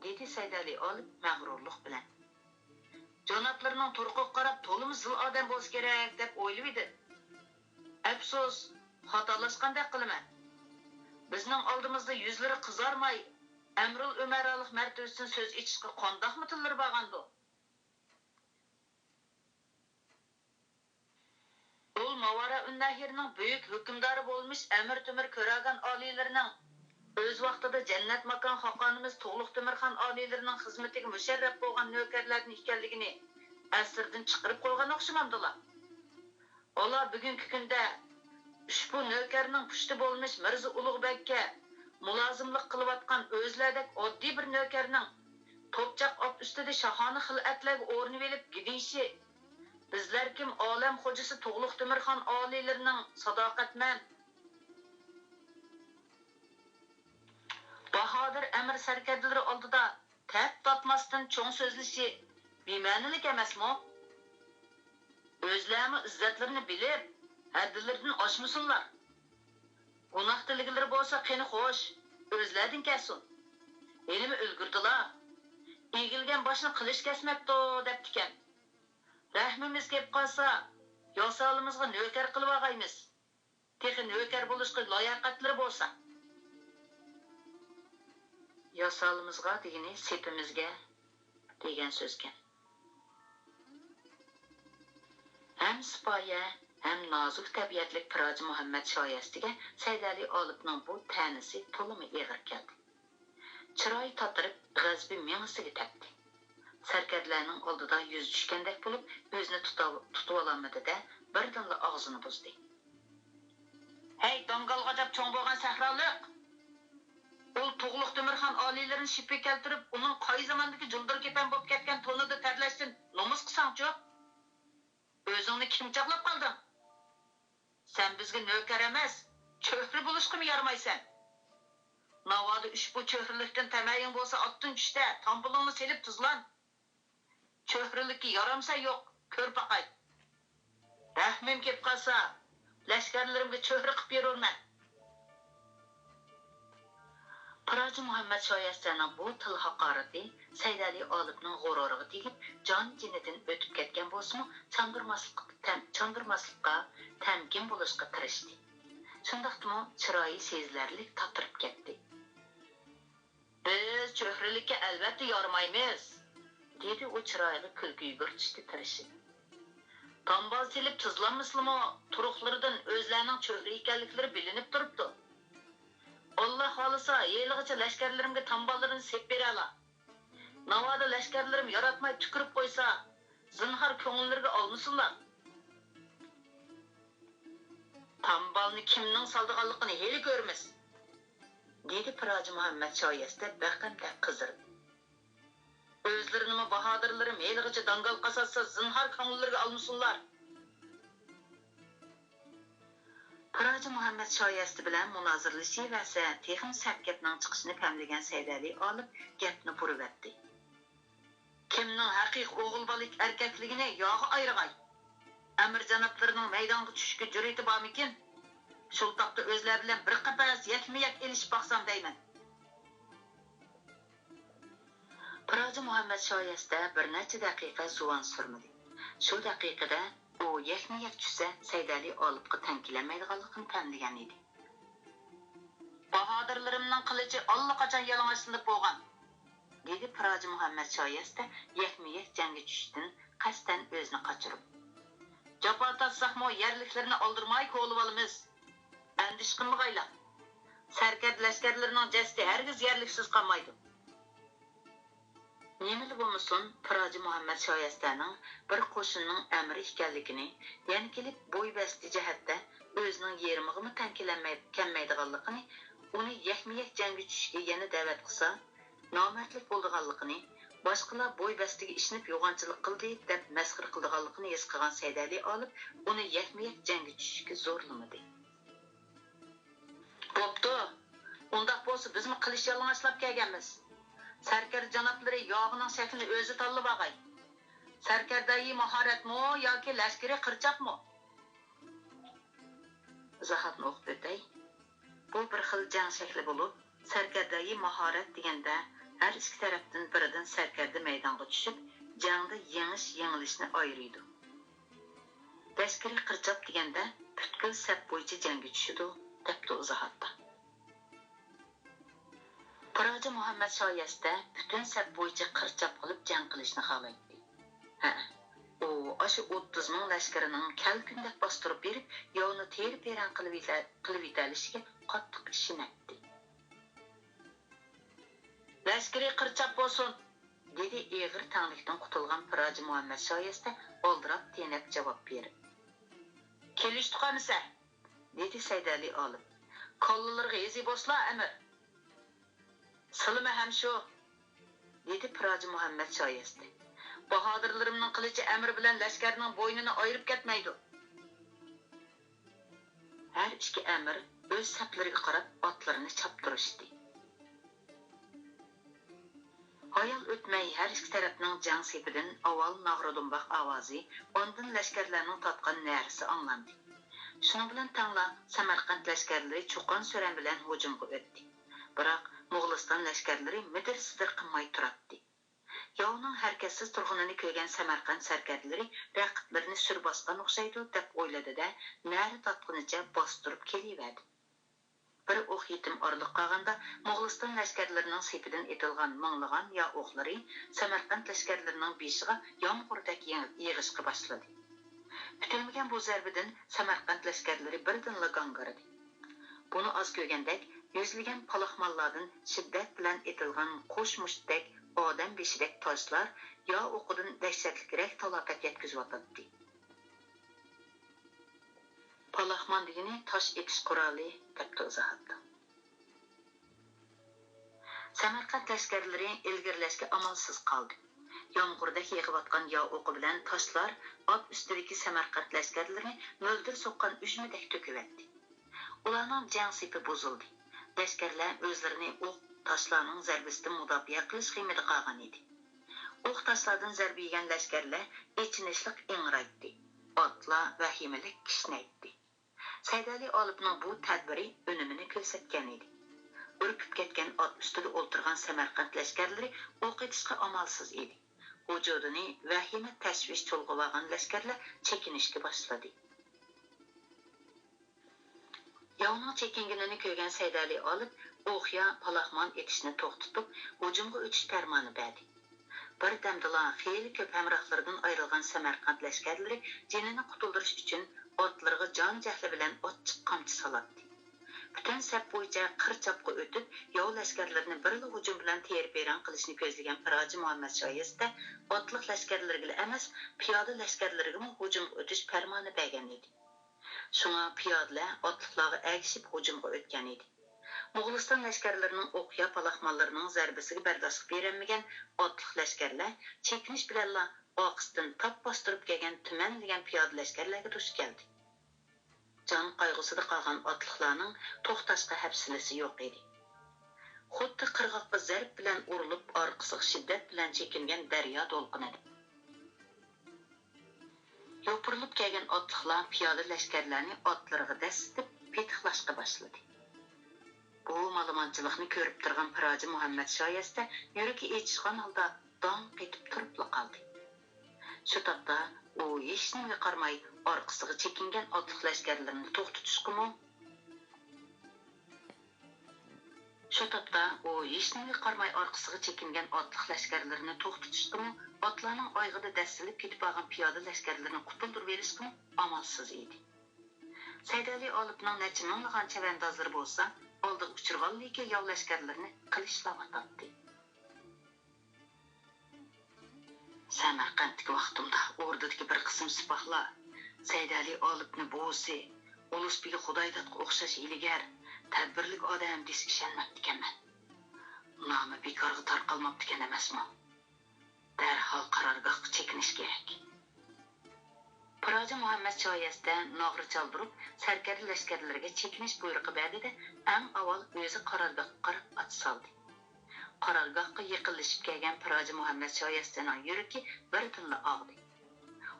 دېدى سەيدەلى ئالىپ مەغرۇرلۇق بىلەن. جانابلىرىنىڭ تۇرقىغا قاراپ تولىمۇ زىل ئادەم بولسا كېرەك دەپ ئويلىۋىدىم. ئەپسۇس، خاتالاشقاندەك قىلىمەن. بىزنىڭ ئالدىمىزدا يۈزلىرى قىزارماي، ئەمرۇل ئۆمەرالىق مەرتىۋىسىدىن سۆز ئېچىشقا قانداقمۇ تىللىرى بارغاندۇ؟ ئۇل ماۋارا ئۈننەھرنىڭ بۈيۈك ھۆكۈمدارى بولمىش ئەمىر تۆمۈر كۆراگان ئالىيلىرىنىڭ، ئۆز ۋاقتىدا جەننەت ماكان خاقانىمىز تۇغلۇق تۆمۈرخان ئالىيلىرىنىڭ خىزمىتىگە مۇشەررەپ بولغان نۆكەرلەردىن ئىكەنلىكىنى ئەسىرىدىن چىقىرىپ قويغان ئوخشىمامدىلا؟ ئالا بۈگۈنكى كۈندە ئۇشبۇ نۆكەرنىڭ پۇشتى بولمىش مىرزا ئۇلۇغبەگكە مۇلازىملىق قىلىۋاتقان ئۆزلەردەك ئاددىي بىر نۆكەرنىڭ توپچاق ئات ئۈستىدە شاھانە خىلئەتلەرگە ئورىنىۋېلىپ گىدىيىشى، بىزلەر كىم ئالەم خوجىسى تۇغلۇق تۆمۈرخان ئالىيلىرىنىڭ ساداقەتمەن، باھادىر ئەمىر سەركەردىلىرى ئالدىدا تەپ تارتماستىن چوڭ سۆزلىشى بىمەنىلىك ئەمەسمۇ؟ ئۆزلەرمۇ ئىززەتلىرىنى بىلىپ، ھەددىلىرىدىن ئاشمىسۇنلار. گۇناھ تىلىگىلىرى بولسا قېنى خوش، ئۆزلەردىن كەلسۇن. ھېلىمۇ ئۈلگۈردىلا. «ئېگىلگەن باشنى قىلىچ كەسمەپتۇ» دەپتىكەن. رەھمىمىز كېلىپ قالسا، ياسالىمىزغا نۆكەر قىلىۋالغايمىز. تېخى نۆكەر بولۇشقا لاياقەتلىرى بولسا. ياسالىمىزغا دېگىنى سېپىمىزگە دېگەن سۆزكەن. ھەم سىپايە، ھەم نازۇك تەبىئەتلىك پىراجى مۇھەممەد شايەستىگە سەيدەلى ئالىپنىڭ بۇ تەنىسى تولىمۇ ئېغىر كەلدى. چىرايى تاتىرىپ، غەزىپى مېڭىسىگە تەپتى. سەركەردىلەرنىڭ ئالدىدا يۈزى چۈشكەندەك بولۇپ، ئۆزىنى تۇتا-، تۇتۇۋالالمىدى-دە، بىردىنلا ئاغزىنى بۇزدى. ھەي، داڭگال غاجاپ چوڭ بولغان سەھرالىق! ئۇل تۇغلۇق تۆمۈرخان ئالىيلىرىنى شىپى كەلتۈرۈپ، ئۇنىڭ قاي زاماندىكى جۇلدۇر كېپەن بولۇپ كەتكەن تونىدا تەرلەشتىن نومۇس قىلساڭچۇ! ئۆزۈڭنى كىم چاغلاپ قالدىڭ؟ سەن بىزگە نۆكەر ئەمەس، چۆھرە بولۇشقىمۇ يارىمايسەن. ناۋادا ئۇشبۇ چۆھرىلىكتىن تەمەيىڭ بولسا، ئاتتىن چۈش-دە، تامپۇلۇڭنى سېلىپ تۇزلان. چۆھرىلىككە يارامسەن يوق، كۆر باقاي. رەھمىم كېلىپ قالسا، لەشكەرلىرىمگە چۆرە قىپ بېرۇرمەن. پىراجى مۇھەممەد شايەستەنىڭ بۇ تىل ھاقارىتى سەيدەلى ئالىپنىڭ غۇرۇرىغا تېگىپ، جان-جېنىدىن ئۆتۈپ كەتكەن بولسىمۇ، چاندۇرماسلىققا تەم-، چاندۇرماسلىققا تەمكىن بولۇشقا تىرىشتى. شۇنداقتىمۇ چىرايى سېزىلەرلىك تاتىرىپ كەتتى. «بىز چۆرىلىككە ئەلۋەتتە يارىمايمىز»، دېدى ئۇ چىرايىغا كۈلكە يۈگۈرتۈشكە تىرىشىپ. «تامبال سېلىپ تىزلانمىسىلىمۇ، تۇرۇقلىرىدىن ئۆزلەرنىڭ چۆرە ئىكەنلىكلىرى بىلىنىپ تۇرۇپتۇ. ئاللا خالىسا، ھېلىغىچە لەشكەرلىرىمگە تامباللىرىنى سېلىپ بېرەلا. ناۋادا لەشكەرلىرىم ياراتماي تۈكۈرۈپ قويسا، زىنھار كۆڭۈللىرىگە ئالمىسۇنلار.» «تامبالنى كىمنىڭ سالىدىغانلىقىنى ھېلى كۆرىمىز»، دېدى پىراجى مۇھەممەد شايەستە بەقەمدەك قىزىرىپ. «ئۆزلىرىنىمۇ باھادىرلىرىم ھېلىغىچە داڭگال قاساتسا، زىنھار كۆڭۈللىرىگە ئالمىسۇنلار.» پىراجى مۇھەممەد شايەستە بىلەن مۇنازىرىلىشىۋەرسە، تېخىمۇ سەت گەپنىڭ چىقىشىنى پەملىگەن سەيدەلى ئالىپ گەپنى بۇرۇۋەتتى. «كىمنىڭ ھەقىقىي ئوغۇل بالا ئەركەكلىكىنى ياغا ئايرىغاي. ئەمىر جانابلىرىنىڭ مەيدانغا چۈشۈشكە جۈرئىتى بارمىكىن؟ شۇ تاپتا ئۆزلەر بىلەن بىر قەپەس يەكمۇ يەك ئېلىشىپ باقسام دەيمەن.» پىراجى مۇھەممەد شايەستە بىر نەچچە دەقىقە زۇۋان سۈرمىدى. شۇ دەقىقىدە ئۇ يەكمۇ يەك چۈشسە، سەيدەلى ئالىپقا تەڭ كېلەلمەيدىغانلىقىنى پەملىگەن ئىدى. «باھادىرلىرىمنىڭ قىلىچى ئاللىقاچان يالىڭاچلىنىپ بولغان»، دېدى پىراجى مۇھەممەد شايەستە يەكمۇ يەك جەڭگە چۈشۈشتىن قەستەن ئۆزىنى قاچۇرۇپ. «جاپا تارتساقمۇ يەرلىكلىرىنى ئالدىرىماي كولىۋالىمىز. ئەندىشە قىلمىغايلا. سەركەردە لەشكەرلىرىنىڭ جەسىتى ھەرگىز يەرلىكسىز قالمايدۇ.» نېمىلا بولمىسۇن، پىراجى مۇھەممەد شايەستەنىڭ بىر قوشۇننىڭ ئەمىرى ئىكەنلىكىنى، يەنە كېلىپ بوي بەستى جەھەتتە ئۆزىنىڭ يېرىمىغىمۇ تەڭ كېلەلمەي-، كەلمەيدىغانلىقىنى، ئۇنى يەكمۇ يەك جەڭگە چۈشۈشكە يەنە دەۋەت قىلسا، نامەردلىك بولىدىغانلىقىنى، باشقىلار بوي بەستىگە ئىشىنىپ يوغانچىلىق قىلدى دەپ مەسخىرە قىلىدىغانلىقىنى ھېس قىلغان سەيدەلى ئالىپ ئۇنى يەكمۇ يەك جەڭگە چۈشۈشكە زورلىمىدى. «بوپتۇ، ئۇنداق بولسا بىزمۇ قىلىچ يالىڭاچلاپ كەلگەنمىز. سەركەردە جانابلىرى ياغىنىڭ شەكلىنى ئۆزى تاللىۋالغاي. سەركەردەيى ماھارەتمۇ ياكى لەشكىرىي قىرچاقمۇ؟» ئىزاھاتنى ئوقۇپ ئۆتەي. بۇ بىر خىل جەڭ شەكلى بولۇپ، سەركەردەيى ماھارەت دېگەندە ھەر ئىككى تەرەپتىن بىرىدىن سەركەردە مەيدانغا چۈشۈپ، جەڭدە يېڭىش-يېڭىلىشنى ئايرىيدۇ. لەشكىرىي قىرچاق دېگەندە پۈتكۈل سەپ بويىچە جەڭگە چۈشىدۇ، دەپتۇ ئىزاھاتتا. پىراجى مۇھەممەد شايەستە پۈتۈن سەپ بويىچە قىرچاپ قىلىپ جەڭ قىلىشنى خالايتتى. ھەئە، ئۇ ئاشۇ ئوتتۇز مىڭ لەشكىرىنىڭ كەلكۈندەك باستۇرۇپ بېرىپ، ياۋنى تېرە-پېرەڭ قىلىۋېتە-، قىلىۋېتەلىشىگە قاتتىق ئىشىنەتتى. «لەشكىرىي قىرچاپ بولسۇن!» دېدى ئېغىر تەڭلىكتىن قۇتۇلغان پىراجى مۇھەممەد شايەستە ئالدىراپ-تېنەپ جاۋاب بېرىپ. «كېلىشتۇق ئەمىسە!» دېدى سەيدەلى ئالىپ. «كاللىلىرىغا ھېزى بوسلا، ئەمىر!» «سىلىمۇ ھەم شۇ!» دېدى پىراجى مۇھەممەد شايەستە. «باھادىرلىرىمنىڭ قىلىچى ئەمىر بىلەن لەشكەرنىڭ بوينىنى ئايرىپ كەتمەيدۇ.» ھەر ئىككى ئەمىر ئۆز سەپلىرىگە قاراپ ئاتلىرىنى چاپتۇرۇشتى. ھايال ئۆتمەي ھەر ئىككى تەرەپنىڭ جەڭ سېپىدىن ئاۋۋال ناغرا دومباق ئاۋازى، ئاندىن لەشكەرلەرنىڭ تارتقان نەرىسى ئاڭلاندى. شۇنىڭ بىلەن تەڭلا سەمەرقەنت لەشكەرلىرى چۇقان-سۈرەن بىلەن ھۇجۇمغا ئۆتتى. بىراق موغۇلىستان لەشكەرلىرى مىدىر-سىدىر قىلماي تۇراتتى. ياۋنىڭ ھەرىكەتسىز تۇرغىنىنى كۆرگەن سەمەرقەنت سەركەردىلىرى رەقىبلىرىنى سۈر باسقان ئوخشايدۇ دەپ ئويلىدى-دە، نەرە تارتقىنىچە باستۇرۇپ كېلىۋەردى. بىر ئوق يېتىم ئارىلىق قالغاندا، موغۇلىستان لەشكەرلىرىنىڭ سېپىدىن ئېتىلغان مىڭلىغان ياۋ ئوقلىرى سەمەرقەنت لەشكەرلىرىنىڭ بېشىغا يامغۇردەك يېڭ-، يېغىشقا باشلىدى. كۈتۈلمىگەن بۇ زەربىدىن سەمەرقەنت لەشكەرلىرى بىردىنلا گاڭگىرىدى. بۇنى ئاز كۆرگەندەك، يۈزلىگەن پالاخمانلاردىن شىددەت بىلەن ئېتىلغان قوش مۇشتتەك، ئادەم بېشىدەك تاشلار ياۋ ئوقىدىن دەھشەتلىكرەك تالاپەت يەتكۈزۈۋاتاتتى. پالاخمان دېگىنى تاش ئېتىش قورالى، دەپتۇ ئىزاھاتتا. سەمەرقەنت لەشكەرلىرى ئىلگىرىلەشكە ئامالسىز قالدى. يامغۇردەك يېغىۋاتقان ياۋ ئوقى بىلەن تاشلار ئات ئۈستىدىكى سەمەرقەنت لەشكەرلىرىنى مۆلدۈر سوققان ئۈجمىدەك تۆكۈۋەتتى. ئۇلارنىڭ جەڭ سېپى بۇزۇلدى. لەشكەرلەر ئۆزلىرىنى ئوق، تاشلارنىڭ زەربىسىدىن مۇداپىئە قىلىش غېمىدە قالغان ئىدى. ئوق، تاشلاردىن زەربە يېگەن لەشكەرلەر ئېچىنىشلىق ئىڭرايتتى. ئاتلار ۋەھىمىلىك كىشنەيتتى. سەيدەلى ئالىپنىڭ بۇ تەدبىرى ئۈنۈمىنى كۆرسەتكەن ئىدى. ئۈركۈپ كەتكەن ئات ئۈستىدە ئولتۇرغان سەمەرقەنت لەشكەرلىرى ئوق ئېتىشقا ئامالسىز ئىدى. ۋۇجۇدىنى ۋەھىمە تەشۋىش چۇلغىۋالغان لەشكەرلەر چېكىنىشكە باشلىدى. ياۋنىڭ چېكىنگىنىنى كۆرگەن سەيدەلى ئالىپ ئوقيا، پالاخمان ئېتىشنى توختىتىپ، ھۇجۇمغا ئۆتۈش پەرمانى بەردى. بىردەمدىلا خېلى كۆپ ھەمراھلىرىدىن ئايرىلغان سەمەرقەنت لەشكەرلىرى جېنىنى قۇتۇلدۇرۇش ئۈچۈن ئاتلىرىغا جان-جەھلى بىلەن ئاچچىق قامچا سالاتتى. پۈتۈن سەپ بويىچە قىر چاپقا ئۆتۈپ، ياۋ لەشكەرلىرىنى بىرلا ھۇجۇم بىلەن تېرىپ-ۋەيران قىلىشنى كۆزلىگەن پىراجى مۇھەممەد شايەستە ئاتلىق لەشكەرلىرىگىلا ئەمەس، پىيادە لەشكەرلىرىگىمۇ ھۇجۇمغا ئۆتۈش پەرمانى بەرگەن ئىدى. شۇڭا پىيادىلەر ئاتلىقلارغا ئەگىشىپ ھۇجۇمغا ئۆتكەن ئىدى. موغۇلىستان لەشكەرلىرىنىڭ ئوقيا پالاخمانلىرىنىڭ زەربىسىگە بەرداشلىق بېرەلمىگەن ئاتلىق لەشكەرلەر چېكىنىش بىلەنلا ئارقىسىدىن تاپ باستۇرۇپ كەلگەن تۈمەنلىگەن پىيادە لەشكەرلەرگە دۇچ كەلدى. جان قايغۇسىدا قالغان ئاتلىقلارنىڭ توختاشقا ھەپسىلىسى يوق ئىدى. خۇددى قىرغاققا زەرب بىلەن ئۇرۇلۇپ، ئارقىسىغا شىددەت بىلەن چېكىنگەن دەريا دولقۇنىدەك. يوپۇرۇلۇپ كەلگەن ئاتلىقلار پىيادە لەشكەرلەرنى ئاتلىرىغا دەسسىتىپ، پېتىقلاشقا باشلىدى. بۇ مالىمانچىلىقنى كۆرۈپ تۇرغان پىراجى مۇھەممەد شايەستە يۈرىكى ئېچىشقان ھالدا داڭ قېتىپ تۇرۇپلا قالدى. شۇ تاپتا ئۇ ھېچنېمىگە قارىماي ئارقىسىغا چېكىنگەن ئاتلىق لەشكەرلىرىنى توختىتىشقىمۇ، شۇ تاپتا ئۇ ھېچنېمىگە قارىماي ئارقىسىغا چېكىنگەن ئاتلىق لەشكەرلىرىنى توختىتىشقىمۇ، ئاتلارنىڭ ئايىغىدا دەسسىلىپ كېتىپ بارغان پىيادە لەشكەرلىرىنى قۇتۇلدۇرۇۋېلىشقىمۇ ئامالسىز ئىدى. سەيدەلى ئالىپنىڭ نەچچە مىڭلىغان چەۋەندازلىرى بولسا ئالدىغا ئۇچرىغانلىكى ياۋ لەشكەرلىرىنى قىلىچلاۋاتاتتى. سەمەرقەنتتىكى ۋاقتىمدا ئوردىدىكى بىر قىسىم سىپاھلار سەيدەلى ئالىپنى بوۋىسى ئۇلۇس بېگى خۇدايدادقا ئوخشاش ھىيلىگەر، تەدبىرلىك ئادەم دېسە ئىشەنمەپتىكەنمەن. نامى بىكارغا تارقالماپتىكەن ئەمەسمۇ؟ دەرھال قارارگاھقا چېكىنىش كېرەك. پىراجى مۇھەممەد شايەستە ناغرا چالدۇرۇپ، سەركەردە لەشكەرلىرىگە چېكىنىش بۇيرۇقى بەردى-دە، ئەڭ ئاۋۋال ئۆزى قارارگاھقا قاراپ ئات سالدى. قارارگاھقا يېقىنلىشىپ كەلگەن پىراجى مۇھەممەد شايەستىنىڭ يۈرىكى بىردىنلا ئاغدى.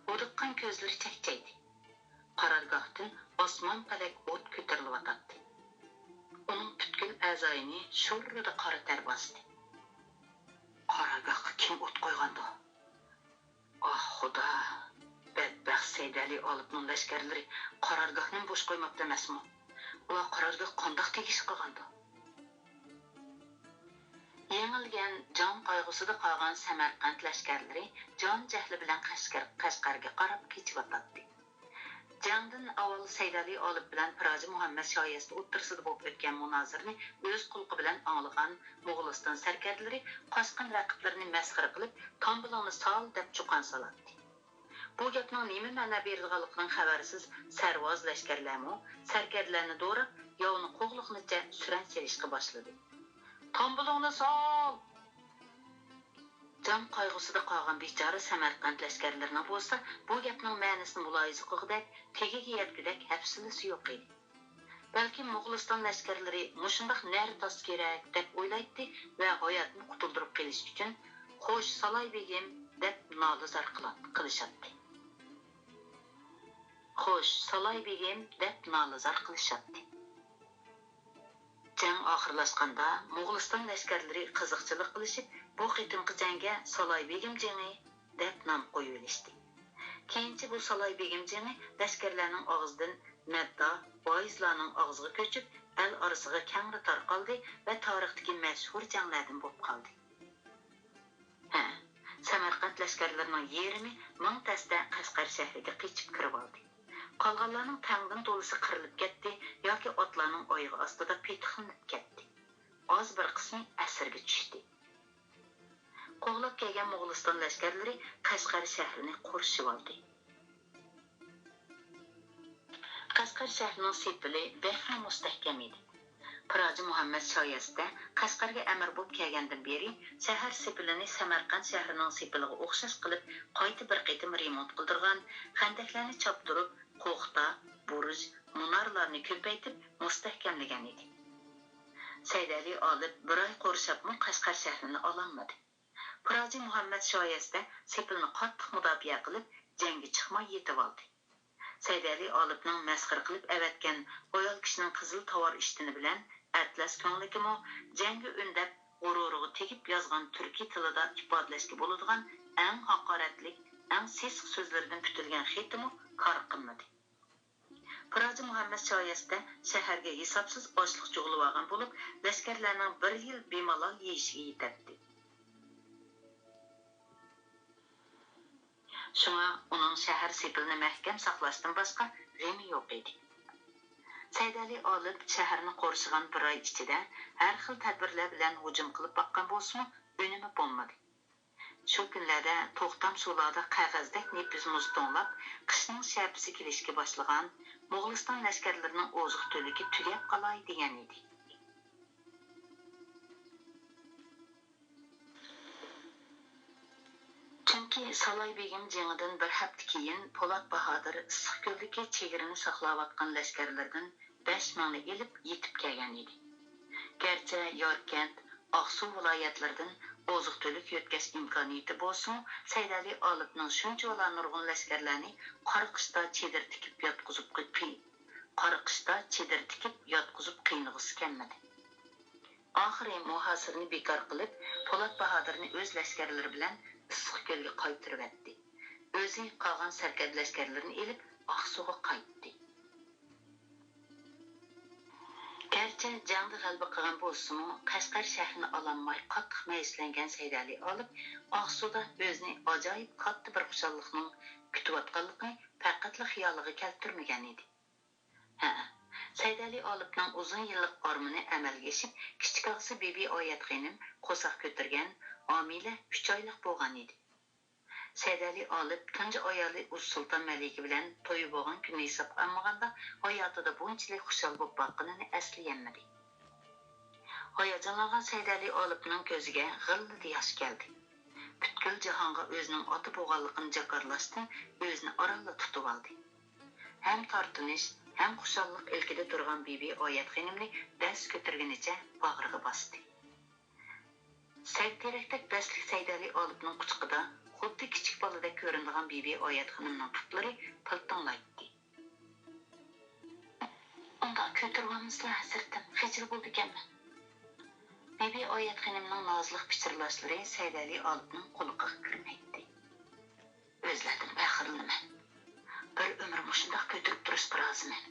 ھودۇققان كۆزلىرى چەكچەيدى. قارارگاھتىن ئاسمان پەلەك ئوت كۆتۈرۈلۈۋاتاتتى. ئۇنىڭ پۈتكۈل ئەزايىنى شوررىدە قارا تەر باستى. قارارگاھقا كىم ئوت قويغاندۇ؟ ئاھ، خۇدا! بەتبەخت سەيدەلى ئالىپنىڭ لەشكەرلىرى قارارگاھنىمۇ بوش قويماپتۇ ئەمەسمۇ؟ ئۇلار قارارگاھقا قانداق تېگىش قىلغاندۇ؟ يېڭىلگەن، جان قايغۇسىدا قالغان سەمەرقەنت لەشكەرلىرى جان-جەھلى بىلەن قەشقەر-، قەشقەرگە قاراپ قېچىۋاتاتتى. جەڭدىن ئاۋۋال سەيدەلى ئالىپ بىلەن پىراجى مۇھەممەد شايەستە ئوتتۇرىسىدا بولۇپ ئۆتكەن مۇنازىرىنى ئۆز قۇلىقى بىلەن ئاڭلىغان موغۇلىستان سەركەردىلىرى قاچقان رەقىبلىرىنى مەسخىرە قىلىپ، تامبىلىڭنى سال دەپ چۇقان سالاتتى. بۇ گەپنىڭ نېمە مەنە بېرىدىغانلىقىدىن خەۋەرسىز سەرۋاز لەشكەرلەرمۇ سەركەردىلەرنى دوراپ، ياۋنى قوغلىغىنىچە سۈرەن سېلىشقا باشلىدى. تامبىلىڭنى سال! جان قايغۇسىدا قالغان بىچارە سەمەرقەنت لەشكەرلىرىنىڭ بولسا بۇ گەپنىڭ مەنىسىنى مۇلاھىزە قىلغۇدەك، تېگىگە يەتكۈدەك ھەپسىلىسى يوق ئىدى. بەلكىم موغۇلىستان لەشكەرلىرى مۇشۇنداق نەرە تاس كېرەك دەپ ئويلايتتى ۋە ھاياتىنى قۇتۇلدۇرۇپ قېلىش ئۈچۈن، «خوش، سالاي بېگىم» دەپ نالە-زار قىلا-، قىلىشاتتى. «خوش، سالاي بېگىم» دەپ نالە-زار قىلىشاتتى. جەڭ ئاخىرلاشقاندا، موغۇلىستان لەشكەرلىرى قىزىقچىلىق قىلىشىپ، بۇ قېتىمقى جەڭگە سالاي بېگىم جېڭى دەپ نام قويۇۋېلىشتى. كېيىنچە بۇ سالاي بېگىم جېڭى لەشكەرلەرنىڭ ئاغزىدىن مەددا ۋائىزلارنىڭ ئاغزىغا كۆچۈپ، ئەل ئارىسىغا كەڭرى تارقالدى ۋە تارىختىكى مەشھۇر جەڭلەردىن بولۇپ قالدى. ھە، سەمەرقەنت لەشكەرلىرىنىڭ يېرىمى مىڭ تەستە قەشقەر شەھىرىگە قېچىپ كىرىۋالدى. قالغانلارنىڭ تەڭدىن تولىسى قىرىلىپ كەتتى ياكى ئاتلارنىڭ ئايىغى ئاستىدا پېتىقلىنىپ كەتتى. ئاز بىر قىسمى ئەسىرگە چۈشتى. قوغلاپ كەلگەن موغۇلىستان لەشكەرلىرى قەشقەر شەھىرىنى قورشىۋالدى. قەشقەر شەھىرىنىڭ سېپىلى بەكمۇ مۇستەھكەم ئىدى. پىراجى مۇھەممەد شايەستە قەشقەرگە ئەمىر بولۇپ كەلگەندىن بېرى، شەھەر سېپىلىنى سەمەرقەنت شەھىرىنىڭ سېپىلىغا ئوخشاش قىلىپ، قايتا بىر قېتىم رېمونت قىلدۇرغان، خەندەكلەرنى چاپتۇرۇپ، قوختا، بۇرۇج، مۇنارلارنى كۆپەيتىپ، مۇستەھكەملىگەن ئىدى. سەيدەلى ئالىپ بىر ئاي قورشاپمۇ قەشقەر شەھىرىنى ئالالمىدى. پىراجى مۇھەممەد شايەستە سېپىلنى قاتتىق مۇداپىئە قىلىپ، جەڭگە چىقماي يېتىۋالدى. سەيدەلى ئالىپنىڭ مەسخىرە قىلىپ ئەۋەتكەن ئايال كىشىنىڭ قىزىل تاۋار ئىشتىنى بىلەن ئەتلەس كۆڭلىكىمۇ جەڭگە ئۈندەپ، غۇرۇرىغا تېگىپ يازغان تۈركىي تىلىدا ئىپادىلەشكە بولىدىغان ئەڭ ھاقارەتلىك، ئەڭ سېسىق سۆزلىرىدىن پۈتۈلگەن خېتىمۇ كار قىلمىدى. پىراجى مۇھەممەد شايەستە شەھەرگە ھېسابسىز ئاشلىق جۇغلىۋالغان بولۇپ، لەشكەرلەرنىڭ بىر يىل بىمالال يېيىشىگە يېتەتتى. شۇڭا ئۇنىڭ شەھەر سېپىلىنى مەھكەم ساقلاشتىن باشقا غېمى يوق ئىدى. سەيدەلى ئالىپ شەھەرنى قورشىغان بىر ئاي ئىچىدە ھەر خىل تەدبىرلەر بىلەن ھۇجۇم قىلىپ باققان بولسىمۇ، ئۈنۈمى بولمىدى. شۇ كۈنلەردە توختام سۇلاردا قەغەزدەك نېپىز مۇز توڭلاپ، قىشنىڭ شەپىسى كېلىشكە باشلىغان، موغۇلىستان لەشكەرلىرىنىڭ ئوزۇق-تۈلۈكى تۈگەپ قالاي دېگەن ئىدى. چۈنكى سالاي بېگىم جېڭىدىن بىر ھەپتە كېيىن پولات باھادىر ئىسسىقكۆلدىكى چېگرىنى ساقلاۋاتقان لەشكەرلىرىدىن بەش مىڭنى ئېلىپ يېتىپ كەلگەن ئىدى. گەرچە ياركەنت، ئاقسۇ ۋىلايەتلىرىدىن ئوزۇق-تۈلۈك يۆتكەش ئىمكانىيىتى بولسىمۇ، سەيدەلى ئالىپنىڭ شۇنچىۋالا نۇرغۇن لەشكەرلەرنى قارىقىشتا چېدىر تىكىپ ياتقۇزۇپ قى-، قارىقىشتا چېدىر تىكىپ ياتقۇزۇپ قىينىغۇسى كەلمىدى. ئاخىرى مۇھاسىرىنى بىكار قىلىپ، پولات باھادىرنى ئۆز لەشكەرلىرى بىلەن ئىسسىقكۆلگە قايتۇرۇۋەتتى. ئۆزى قالغان سەركەردە لەشكەرلىرىنى ئېلىپ، ئاقسۇغا قايتتى. گەرچە جەڭدە غەلىبە قىلغان بولسىمۇ، قەشقەر شەھىرىنى ئالالماي قاتتىق مەيۈسلەنگەن سەيدەلى ئالىپ ئاقسۇدا ئۆزىنى ئاجايىپ كاتتا بىر خۇشاللىقنىڭ كۈتۈۋاتقانلىقىنى پەقەتلا خىيالىغا كەلتۈرمىگەن ئىدى. ھەئە، سەيدەلى ئالىپنىڭ ئۇزۇن يىللىق ئارمىنى ئەمەلگە ئېشىپ، كىچىك ئاغىسى بىبى ئايەت خېنىم قورساق كۆتۈرگەن، ھامىلە ئۈچ ئايلىق بولغان ئىدى. سەيدەلى ئالىپ تۇنجى ئايالى ئۇز سۇلتان مەلىكە بىلەن تويى بولغان كۈننى ھېسابقا ئالمىغاندا، ھاياتىدا بۇنچىلىك خۇشال بولۇپ باققىنىنى ئەسلىيەلمىدى. ھاياجانلانغان سەيدەلى ئالىپنىڭ كۆزىگە غىللىدە ياش كەلدى. پۈتكۈل جاھانغا ئۆزىنىڭ ئاتا بولغانلىقىنى جاكارلاشتىن ئۆزىنى ئارانلا تۇتۇۋالدى. ھەم تارتىنىش، ھەم خۇشاللىق ئىلكىدە تۇرغان بىبى ئايەت خېنىمنى دەس كۆتۈرگىنىچە باغرىغا باستى. سەگتېرەكتەك بەستلىك سەيدەلى ئالىپنىڭ قۇچىقىدا خۇددى كىچىك بالىدەك كۆرۈنىدىغان بىبى ئايەت خېنىمنىڭ پۇتلىرى پىلتىڭلايتتى. ئۇنداق كۆتۈرۈۋالمىسىلا، ھەزرىتىم، خىجىل بولىدىكەنمەن. بىبى ئايەت خېنىمنىڭ نازلىق پىچىرلاشلىرى سەيدەلى ئالىپنىڭ قۇلىقىغا كىرمەيتتى. ئۆزلەردىن پەخىرلىنىمەن. بىر ئۆمۈر مۇشۇنداق كۆتۈرۈپ تۇرۇشقا رازىمەن.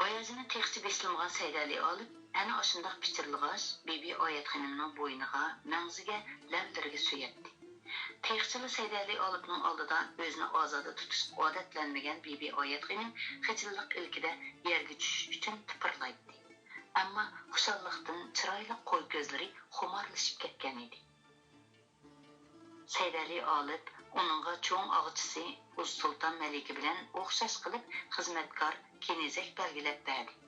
ھاياجىنى تېخىچە بېسىلمىغان سەيدەلى ئالىپ ئەنە ئاشۇنداق پىچىرلىغاچ، بىبى ئايەت خېنىمنىڭ بوينىغا، مەڭزىگە، لەۋلىرىگە سۆيەتتى. تېخىچىلا سەيدەلى ئالىپنىڭ ئالدىدا ئۆزىنى ئازادە تۇتۇشقا ئادەتلەنمىگەن بىبى ئايەت خېنىم خىجىللىق ئىلكىدە يەرگە چۈشۈش ئۈچۈن تىپىرلايتتى. ئەمما خۇشاللىقتىن چىرايلىق قوي كۆزلىرى خۇمارلىشىپ كەتكەن ئىدى. سەيدەلى ئالىپ ئۇنىڭغا چوڭ ئاغىچىسى ئۇز سۇلتان مەلىكە بىلەن ئوخشاش قىلىپ خىزمەتكار كېنىزەك بەلگىلەپ بەردى.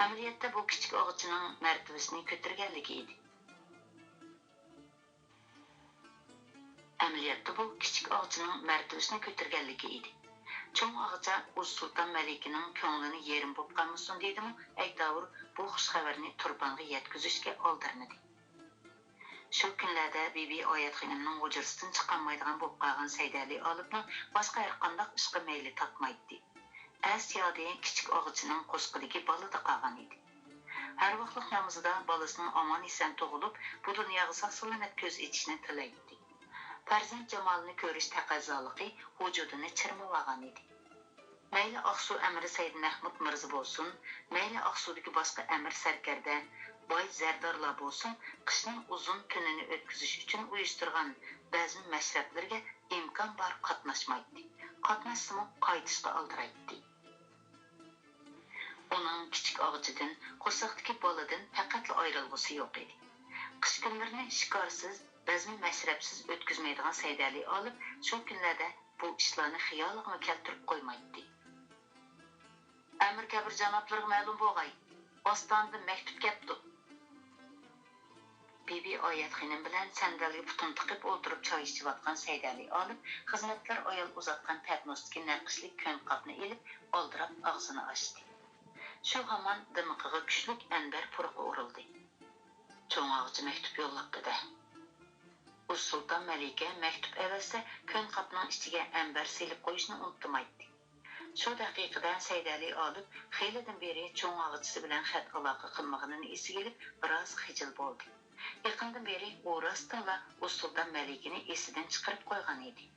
ئەمەلىيەتتە بۇ كىچىك ئاغىچىنىڭ مەرتىۋىسىنى كۆتۈرگەنلىكى ئىدى. ئەمەلىيەتتە بۇ كىچىك ئاغىچىنىڭ مەرتىۋىسىنى كۆتۈرگەنلىكى ئىدى. چوڭ ئاغىچە ئۇز سۇلتان مەلىكىنىڭ كۆڭلىنى يېرىم بوپ قالمىسۇن دېدىمۇ، ئەيتاۋۇر بۇ خۇش خەۋەرنى تۇرپانغا يەتكۈزۈشكە ئالدىرىمىدى. شۇ كۈنلەردە بىبى ئايەت خېنىمنىڭ ھۇجرىسىدىن چىقالمايدىغان بولۇپ قالغان سەيدەلى ئالىپنىڭ باشقا ھەرقانداق ئىشقا مەيلى تاپمايتتى. ئەس يادى كىچىك ئاغىچىنىڭ قورسىقىدىكى بالىدا قالغان ئىدى. ھەر ۋاقلىق نامىزىدا بالىسىنىڭ ئامان-ئېسەن تۇغۇلۇپ، بۇ دۇنياغا ساق-سالامەت كۆز ئېچىشىنى تىلەيتتى. پەرزەنت جامالىنى كۆرۈش تەقەززالىقى ۋۇجۇدىنى چىرمىۋالغان ئىدى. مەيلى ئاقسۇ ئەمىرى سەيدمەھمۇد مىرزا بولسۇن، مەيلى ئاقسۇدىكى باشقا ئەمىر سەركەردە، باي زەردارلار بولسۇن، قىشنىڭ ئۇزۇن تۈنىنى ئۆتكۈزۈش ئۈچۈن ئۇيۇشتۇرغان بەزمە مەشرەپلىرىگە ئىمكان بار قاتناشمايتتى. قاتناشسىمۇ قايتىشقا ئالدىرايتتى. ئۇنىڭ كىچىك ئاغىچىدىن، قورساقتىكى بالىدىن پەقەتلا ئايرىلغۇسى يوق ئىدى. قىش كۈنلىرىنى شىكارسىز، بەزمە مەشرەپسىز ئۆتكۈزمەيدىغان سەيدەلى ئالىپ شۇ كۈنلەردە بۇ ئىشلارنى خىيالىغىمۇ كەلتۈرۈپ قويمايتتى. ئەمىر كەبىر جانابلىرىغا مەلۇم بولغاي، ئاستانىدىن مەكتۇپ كەپتۇ. بىبى ئايەت خېنىم بىلەن سەندەلگە پۇتىنى تىقىپ ئولتۇرۇپ چاي ئىچىۋاتقان سەيدەلى ئالىپ خىزمەتكار ئايال ئۇزاتقان پەتنۇستىكى نەقىشلىك كۆن قاپنى ئېلىپ، ئالدىراپ ئاغزىنى ئاچتى. شۇ ھامان دىمىقىغا كۈچلۈك ئەنبەر پۇرىقى ئۇرۇلدى. چوڭ ئاغىچى مەكتۇپ يوللاپتۇ-دە. ئۇز سۇلتان مەلىكە مەكتۇپ ئەۋەتسە، كۆن قاپنىڭ ئىچىگە ئەمبەر سېلىپ قويۇشنى ئۇنتۇمايتتى. شۇ دەقىقىدە سەيدەلى ئالىپ خېلىدىن بېرى چوڭ ئاغىچىسى بىلەن خەت ئالاقە قىلمىغىنىنى ئېسىگە ئېلىپ، بىراز خىجىل بولدى. يېقىندىن بېرى ئۇ راستتىنلا ئۇز سۇلتان مەلىكىنى ئېسىدىن چىقىرىپ قويغان ئىدى.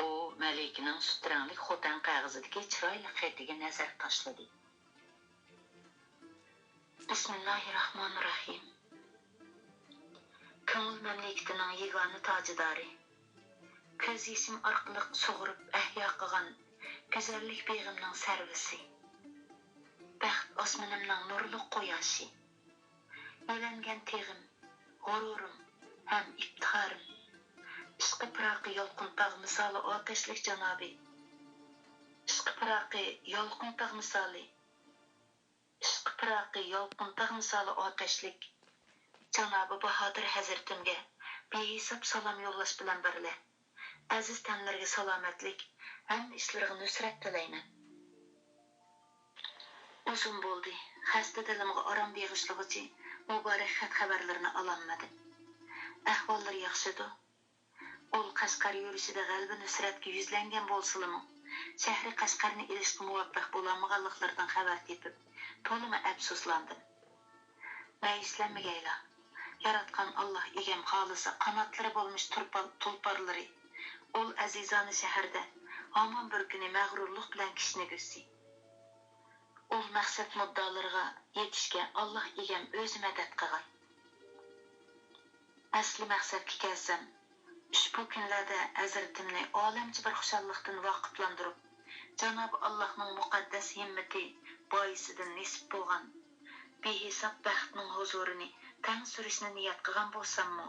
ئۇ مەلىكىنىڭ سۈت رەڭلىك خوتەن قەغىزىدىكى چىرايلىق خېتىگە نەزەر تاشلىدى. بىسمىللاھىر راھمانىر راھىم. كۆڭۈل مەملىكىتىنىڭ يېگانە تاجىدارى، كۆز يېشىم ئارقىلىق سۇغۇرۇپ ئەھيا قىلغان گۈزەللىك بېغىمنىڭ سەرۋىسى، بەخت ئاسمىنىمنىڭ نۇرلۇق قۇياشى، يۆلەنگەن تېغىم، غۇرۇرۇم ھەم ئىپتىخارىم. ئىشقى پىراقى يالقۇن تاغ مىسالى ئاتەشلىك جانابى. ئىشقى پىراقى يالقۇن تاغ مىسالى. ئىشقى پىراقى يالقۇن تاغ مىسالى ئاتەشلىك جانابى باھادىر ھەزرىتىمگە بىھېساب سالام يوللاش بىلەن بىرلە، ئەزىز تەنلىرىگە سالامەتلىك، ھەممە ئىشلىرىغا نۇسرەت تىلەيمەن. ئۇزۇن بولدى، خەستە دىلىمغا ئارام بېغىشلىغۇچى مۇبارەك خەت-خەۋەرلىرىنى ئالالمىدىم. ئەھۋاللىرى ياخشىدۇ؟ ئۇل قەشقەر يۈرۈشىدە غەلىبە نۇسرەتكە يۈزلەنگەن بولسىلىمۇ، شەھىرى قەشقەرنى ئېلىشقا مۇۋەپپەق بولالمىغانلىقلىرىدىن خەۋەر تېپىپ، تولىمۇ ئەپسۇسلاندىم. مەيۈسلەنمىگەيلا، ياراتقان ئاللاھ ئىگەم خالىسا، قاناتلىرى بولمىش تۇرپان تۇلپارلىرى ئۇل ئەزىزانە شەھەردە ھامان بىر كۈنى مەغرۇرلۇق بىلەن كىشنىگۈسى. ئۇل مەقسەت مۇددىئالىرىغا يېتىشكە ئاللاھ ئىگەم ئۆزى مەدەت قىغاي. ئەسلى مەقسەتكە كەلسەم، ئۇشبۇ كۈنلەردە ھەزرىتىمنى ئالەمچە بىر خۇشاللىقتىن ۋاقىپلاندۇرۇپ، جانابى ئاللاھنىڭ مۇقەددەس ھىممىتى بايىسىدىن نېسىپ بولغان بىھېساب بەختنىڭ ھۇزۇرىنى تەڭ سۈرۈشنى نىيەت قىلغان بولساممۇ،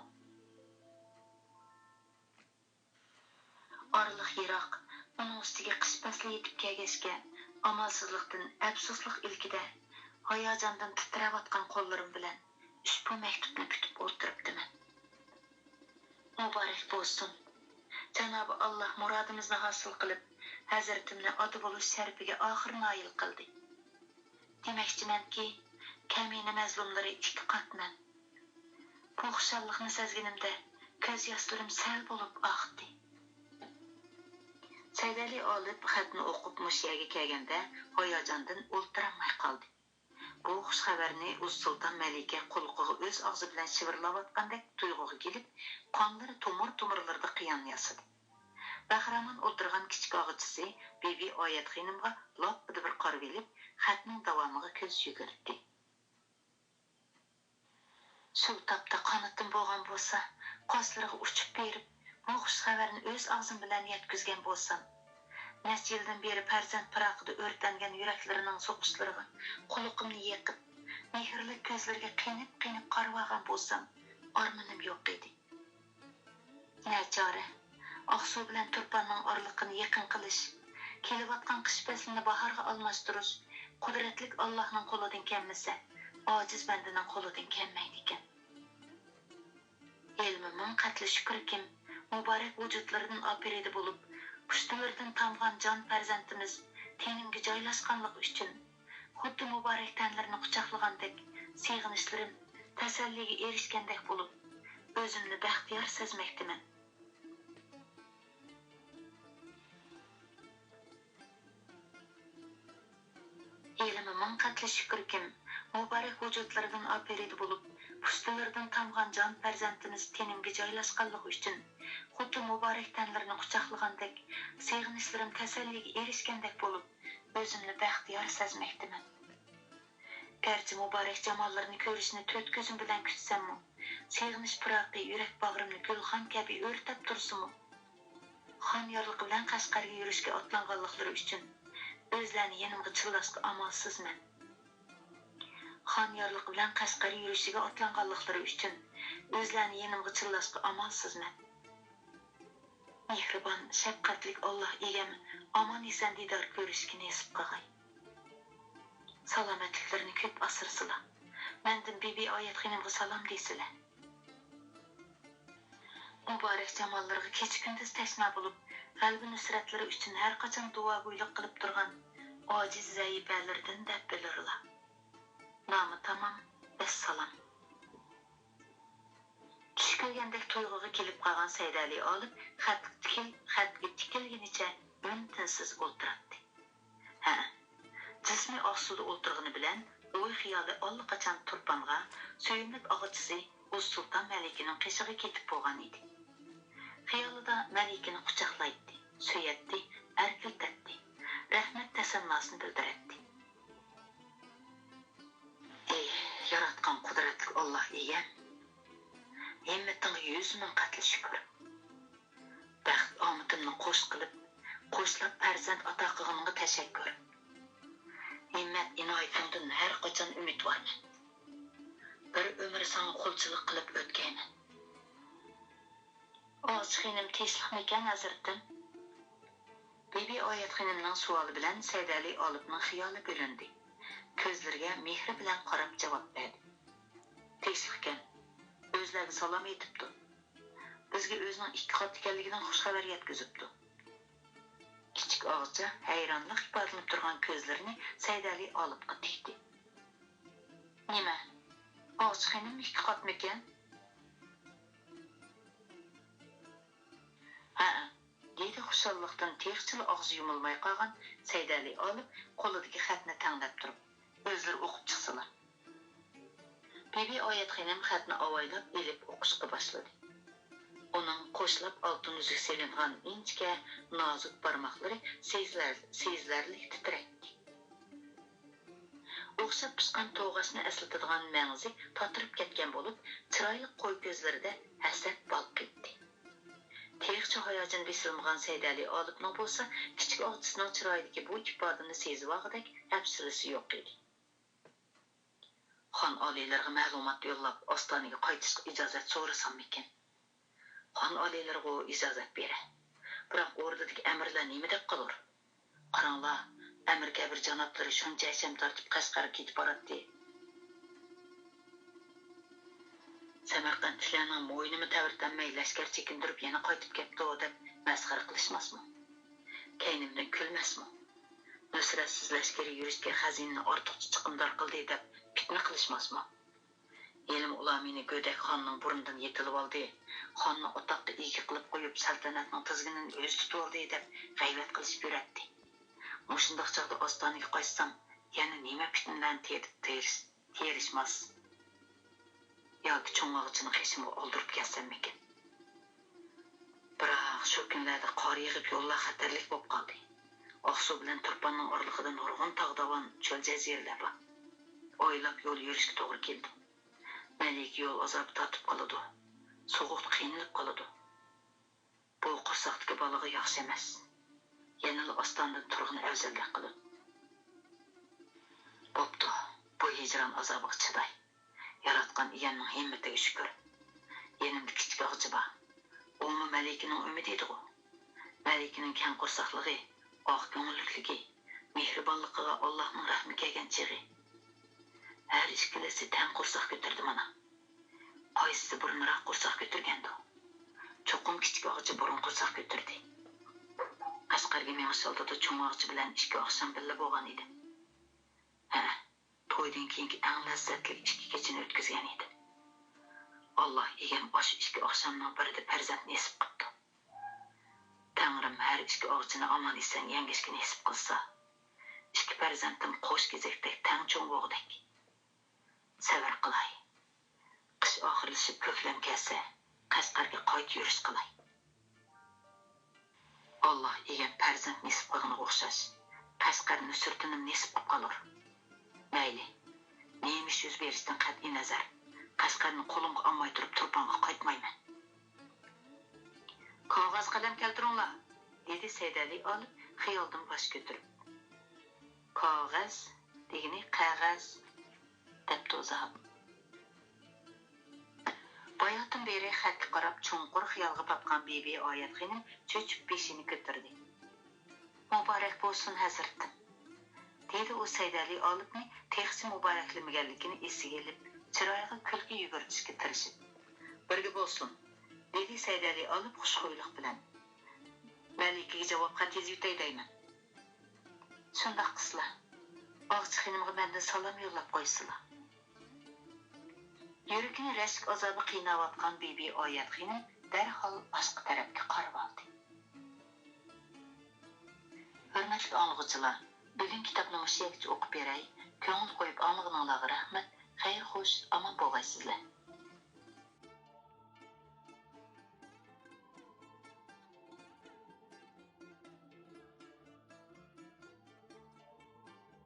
ئارىلىق يىراق، ئۇنىڭ ئۈستىگە قىش پەسلى يېتىپ كەلگەچكە، ئامالسىزلىقتىن ئەپسۇسلۇق ئىلكىدە، ھاياجاندىن تىترەۋاتقان قوللىرىم بىلەن ئۇشبۇ مەكتۇپنى كۈتۈپ ئولتۇرۇپتىمەن. مۇبارەك بولسۇن! جانابى ئاللاھ مۇرادىمىزنى ھاسىل قىلىپ، ھەزرىتىمنى ئاتا بولۇش شەرىپىگە ئاخىر نايىل قىلدى. دېمەكچىمەنكى، كەمىنە مەزلۇملىرى ئىككى قات مەن. بۇ خۇشاللىقنى سەزگىنىمدە كۆز ياشلىرىم سەل بولۇپ ئاقتى. سەيدەلى ئالىپ خەتنى ئوقۇپ مۇشۇ يەرگە كەلگەندە ھاياجاندىن ئولتۇرالماي قالدى. بۇ خۇش خەۋەرنى ئۇز سۇلتان مەلىكە قۇلىقىغا ئۆز ئاغزى بىلەن شىۋىرلاۋاتقاندەك تۇيغۇغا كېلىپ، قانلىرى تومۇر-تومۇرلىرىدا قىيان ياسىدى. بەخىرامان ئولتۇرغان كىچىك ئاغىچىسى بىبى ئايەت خېنىمغا لاپپىدە بىر قارىۋېلىپ، خەتنىڭ داۋامىغا كۆز يۈگۈرتتى. شۇ تاپتا قانىتىم بولغان بولسا، قاسلىرىغا ئۇچۇپ بېرىپ، بۇ خۇش خەۋەرنى ئۆز ئاغزىم بىلەن يەتكۈزگەن بولسام. نەچچە يىلدىن بېرى پەرزەنت پىراقىدا ئۆرتەنگەن يۈرەكلىرىنىڭ سوقۇشلىرىغا قۇلىقىمنى يېقىپ، مېھىرلىك كۆزلىرىگە قېنىپ-قېنىپ قارىۋالغان بولسام، ئارمىنىم يوق ئىدى. نەچارە، ئاقسۇ بىلەن تۇرپاننىڭ ئارىلىقىنى يېقىن قىلىش، كېلىۋاتقان قىش پەسلىنى باھارغا ئالماشتۇرۇش قۇدرەتلىك ئاللاھنىڭ قولىدىن كەلمىسە، ئاجىز بەندىنىڭ قولىدىن كەلمەيدىكەن. ھېلىمۇ مىڭ قەتلى شۈكۈركىم، مۇبارەك ۋۇجۇدلىرىدىن ئاپىرىدە بولۇپ، پۇشتىلىرىدىن تامغان جان پەرزەنتىمىز تېنىمگە جايلاشقانلىقى ئۈچۈن، خۇددى مۇبارەك تەنلىرىنى قۇچاقلىغاندەك، سېغىنىشلىرىم تەسەللىگە ئېرىشكەندەك بولۇپ، ئۆزۈمنى بەختىيار سەزمەكتىمەن. ھېلىمۇ مىڭ قەتلى شۈكۈركىم، مۇبارەك ۋۇجۇدلىرىدىن ئاپىرىدە بولۇپ، پۇشتىلىرىدىن تامغان جان پەرزەنتىمىز تېنىمگە جايلاشقانلىقى ئۈچۈن، خۇددى مۇبارەك تەنلىرىنى قۇچاقلىغاندەك، سېغىنىشلىرىم تەسەللىگە ئېرىشكەندەك بولۇپ، ئۆزۈمنى بەختىيار سەزمەكتىمەن. گەرچە مۇبارەك جاماللىرىنى كۆرۈشنى تۆت كۆزۈم بىلەن كۈتسەممۇ، سېغىنىش پىراقى يۈرەك باغرىمنى گۈلخان كەبى ئۆرتەپ تۇرسىمۇ، خان يارلىقى بىلەن قەشقەرگە يۈرۈشكە ئاتلانغانلىقلىرى ئۈچۈن ئۆزلەرنى يېنىمغا چىللاشقا ئامالسىزمەن. خان يارلىقى بىلەن قەشقەر يۈرۈشىگە ئاتلانغانلىقلىرى ئۈچۈن ئۆزلەرنى يېنىمغا چىللاشقا ئامالسىزمەن. مېھرىبان، شەپقەتلىك ئاللاھ ئىگەم ئامان-ئېسەن دىدار كۆرۈشكە نېسىپ قىلغاي. سالامەتلىكلىرىنى كۆپ ئاسرىسىلا. مەندىن بىبى ئايەت خېنىمغا سالام دېسىلە. مۇبارەك جاماللىرىغا كېچە-كۈندۈز تەشنا بولۇپ، غەلىبە-نۇسرەتلىرى ئۈچۈن ھەرقاچان دۇئاگويلۇق قىلىپ تۇرغان ئاجىز زەئىپەلىرىدىن دەپ بىلىرلا. نامى تامام، ۋەسسالام. كەلگەندەك تۇيغۇغا كېلىپ قالغان سەيدەلى ئالىپ خەتكە تىكىل-، خەتكە تىكىلگىنىچە ئۈن-تىنسىز ئولتۇراتتى. ھە، جىسمى ئاقسۇدا ئولتۇرغىنى بىلەن ئوي-خىيالى ئاللىقاچان تۇرپانغا، سۆيۈملۈك ئاغىچىسى ئۇز سۇلتان مەلىكىنىڭ قېشىغا كېتىپ بولغان ئىدى. خىيالىدا مەلىكىنى قۇچاقلايتتى، سۆيەتتى، ئەركىلىتەتتى، رەھمەت تەسەنناسىنى بىلدۈرەتتى. ئېھ، ياراتقان قۇدرەتلىك ئاللاھ ئىگەم! ھىممىتىڭگە يۈز مىڭ قەتلى شۈكۈر. بەخت ئامىتىمنى قوش قىلىپ، قوشلاپ پەرزەنت ئاتا قىلغىنىڭغا تەشەككۈر. ھىممەت ئىنايىتىڭدىن ھەر قاچان ئۈمىدۋارمەن. بىر ئۆمۈر ساڭا قۇلچىلىق قىلىپ ئۆتكەيمەن. ئاغىچى خېنىم تىنچلىقمىكەن، ھەزرىتىم؟ بىبى ئايەت خېنىمنىڭ سوئالى بىلەن سەيدەلى ئالىپنىڭ خىيالى بۆلۈندى. كۆزلىرىگە مېھرى بىلەن قاراپ جاۋاب بەردى. تىنچلىقكەن. ئۆزلەرگە سالام ئېيتىپتۇ. بىزگە ئۆزىنىڭ ئىككى قات ئىكەنلىكىدىن خۇش خەۋەر يەتكۈزۈپتۇ. كىچىك ئاغىچى ھەيرانلىق ئىپادىلىنىپ تۇرغان كۆزلىرىنى سەيدەلى ئالىپقا تىكتى. نېمە؟ ئاغىچى خېنىم ئىككى قاتمىكەن؟ ھەئە، دېدى خۇشاللىقتىن تېخىچىلا ئاغزى يۇمۇلماي قالغان سەيدەلى ئالىپ قولىدىكى خەتنى تەڭلەپ تۇرۇپ، ئۆزلىرى ئوقۇپ چىقسىلا. بىبى ئايەت خېنىم خەتنى ئاۋايلاپ ئېلىپ ئوقۇشقا باشلىدى. ئۇنىڭ قوشلاپ ئالتۇن ئۈزۈك سېلىنغان ئىنچىكە، نازۇك بارماقلىرى سېزىلەر-، سېزىلەرلىك تىترەيتتى. ئوخشاپ پىشقان توغاچنى ئەسلىتىدىغان مەڭزى تاتىرىپ كەتكەن بولۇپ، چىرايلىق قوي كۆزلىرىدە ھەسەت بالقىيتتى. تېخىچە ھاياجىنى بېسىلمىغان سەيدەلى ئالىپنىڭ بولسا كىچىك ئاغىچىسىنىڭ چىرايىدىكى بۇ ئىپادىنى سېزىۋالغۇدەك ھەپسىلىسى يوق ئىدى. خان ئالىيلىرىغا مەلۇمات يوللاپ، ئاستانىگە قايتىشقا ئىجازەت سورىساممىكىن؟ خان ئالىيلىرىغۇ ئىجازەت بېرە. بىراق ئوردىدىكى ئەمىرلەر نېمە دەپ قالۇر؟ قاراڭلار، ئەمىر كەبىر جانابلىرى شۇنچە ھەشەم تارتىپ قەشقەرگە كېتىپ باراتتى. سەمەرقەنتلىكلەرنىڭ مويۇنىمۇ تەۋرىتەلمەي لەشكەر چېكىندۈرۈپ يەنە قايتىپ كەپتۇ دەپ مەسخىرە قىلىشماسمۇ؟ كەينىمدىن كۈلمەسمۇ؟ نۇسرەتسىز لەشكىرى يۈرۈشكە خەزىنىنى ئارتۇقچە چىقىمدار قىلدى دەپ پىتنە قىلىشماسمۇ؟ ھېلىمۇ ئۇلار مېنى گۆدەك خاننىڭ بۇرنىدىن يېتىلىۋالدى، خاننى ئاتاققا ئىگە قىلىپ قويۇپ، سەلتەنەتنىڭ تىزگىنىنى ئۆزى تۇتۇۋالدى دەپ غەيۋەت قىلىشىپ يۈرەتتى. مۇشۇنداق چاغدا ئاستانىگە قايتسام، يەنە نېمە پىتنىلەرنى تېرىپ تېرىش-، تېرىشماس؟ ياكى چوڭ ئاغىچىنى قېشىمغا ئالدۇرۇپ كەلسەممىكىن؟ بىراق شۇ كۈنلەردە قار يېغىپ، يوللار خەتەرلىك بولۇپ قالدى. ئاقسۇ بىلەن تۇرپاننىڭ ئارىلىقىدا نۇرغۇن تاغ داۋان، چۆل جەزىرىلەر بار. ئايلاپ يول يۈرۈشكە توغرا كېلىدۇ. مەلىكە يول ئازابى تارتىپ قالىدۇ. سوغۇقتا قىينىلىپ قالىدۇ. بۇ قورساقتىكى بالىغا ياخشى ئەمەس. يەنىلا ئاستاندىن تۇرغىنى ئەۋزەللىك قىلىدۇ. بوپتۇ، بۇ ھىجران ئازابىغا چىداي. ياراتقان ئىگەمنىڭ ھىممىتىگە شۈكۈر. يېنىمدا كىچىك ئاغىچى بار. ئۇمۇ مەلىكىنىڭ ئۈمىدى ئىدىغۇ. مەلىكىنىڭ كەڭ قورساقلىقى، ئاق كۆڭۈللۈكلۈكى، مېھرىبانلىقىغا ئاللاھنىڭ رەھمى كەلگەن چېغى. ھەر ئىككىلىسى تەڭ قورساق كۆتۈردى مانا. قايسىسى بۇرۇنراق قورساق كۆتۈرگەندۇ؟ چوقۇم كىچىك ئاغىچى بۇرۇن قورساق كۆتۈردى. قەشقەرگە مېڭىش ئالدىدا چوڭ ئاغىچى بىلەن ئىككى ئاخشام بىللە بولغان ئىدىم. ھە، تويدىن كېيىنكى ئەڭ لەززەتلىك ئىككى كېچىنى ئۆتكۈزگەن ئىدىم. ئاللاھ ئىگەم ئاشۇ ئىككى ئاخشامنىڭ بىرىدە پەرزەنت نېسىپ قىپتۇ. تەڭرىم ھەر ئىككى ئاغىچىنى ئامان-ئېسەن يەڭگەشكە نېسىپ قىلسا، ئىككى پەرزەنتىم قوش كېزەكتەك تەڭ چوڭ بولغۇدەك. سەۋر قىلاي. قىش ئاخىرلىشىپ كۆكلەم كەلسە، قەشقەرگە قايتا يۈرۈش قىلاي. ئاللاھ ئىگەم پەرزەنت نېسىپ قىلغىنىغا ئوخشاش، قەشقەر نۇسرىتىنىمۇ نېسىپ قىلىپ قالۇر. مەيلى، نېمە ئىش يۈز بېرىشىدىن قەتئىينەزەر، قەشقەرنى قولۇمغا ئالماي تۇرۇپ تۇرپانغا قايتمايمەن. كاغىز قەلەم كەلتۈرۈڭلار، دېدى سەيدەلى ئالىپ خىيالدىن باش كۆتۈرۈپ. كاغىز دېگىنى قەغەز، دەپتۇ زاھاب. باياتىن بېرى خەتكە قاراپ چوڭقۇر خىيالغا پاتقان بىبى ئايەت خېنىم چۆچۈپ بېشىنى كۆتۈردى. مۇبارەك بولسۇن، ھەزرىتىم، دېدى ئۇ سەيدەلى ئالىپنى تېخىچە مۇبارەكلىمىگەنلىكىنى ئېسىگە ئېلىپ، چىرايىغا كۈلكە يۈگۈرتۈشكە تىرىشىپ. بىرگە بولسۇن، دېدى سەيدەلى ئالىپ خۇشخۇيلۇق بىلەن. مەلىكىگە جاۋاب خەت يېزىۋېتەي دەيمەن. شۇنداق قىلسىلا، ئاغىچى خېنىمغا مەندىن سالام يوللاپ قويسىلا. يۈرىكىنى رەشك ئازابى قىيناۋاتقان بىبى ئايەت خېنىم دەرھال ئاشقا تەرەپكە قارىۋالدى. ھۆرمەتلىك ئاڭلىغۇچىلار، بۈگۈن كىتابنى مۇشۇ يەرگىچە ئوقۇپ بېرەي. كۆڭۈل قويۇپ ئاڭلىغىنىڭلارغا رەھمەت. خەير خوش، ئامان بولغايسىزلەر.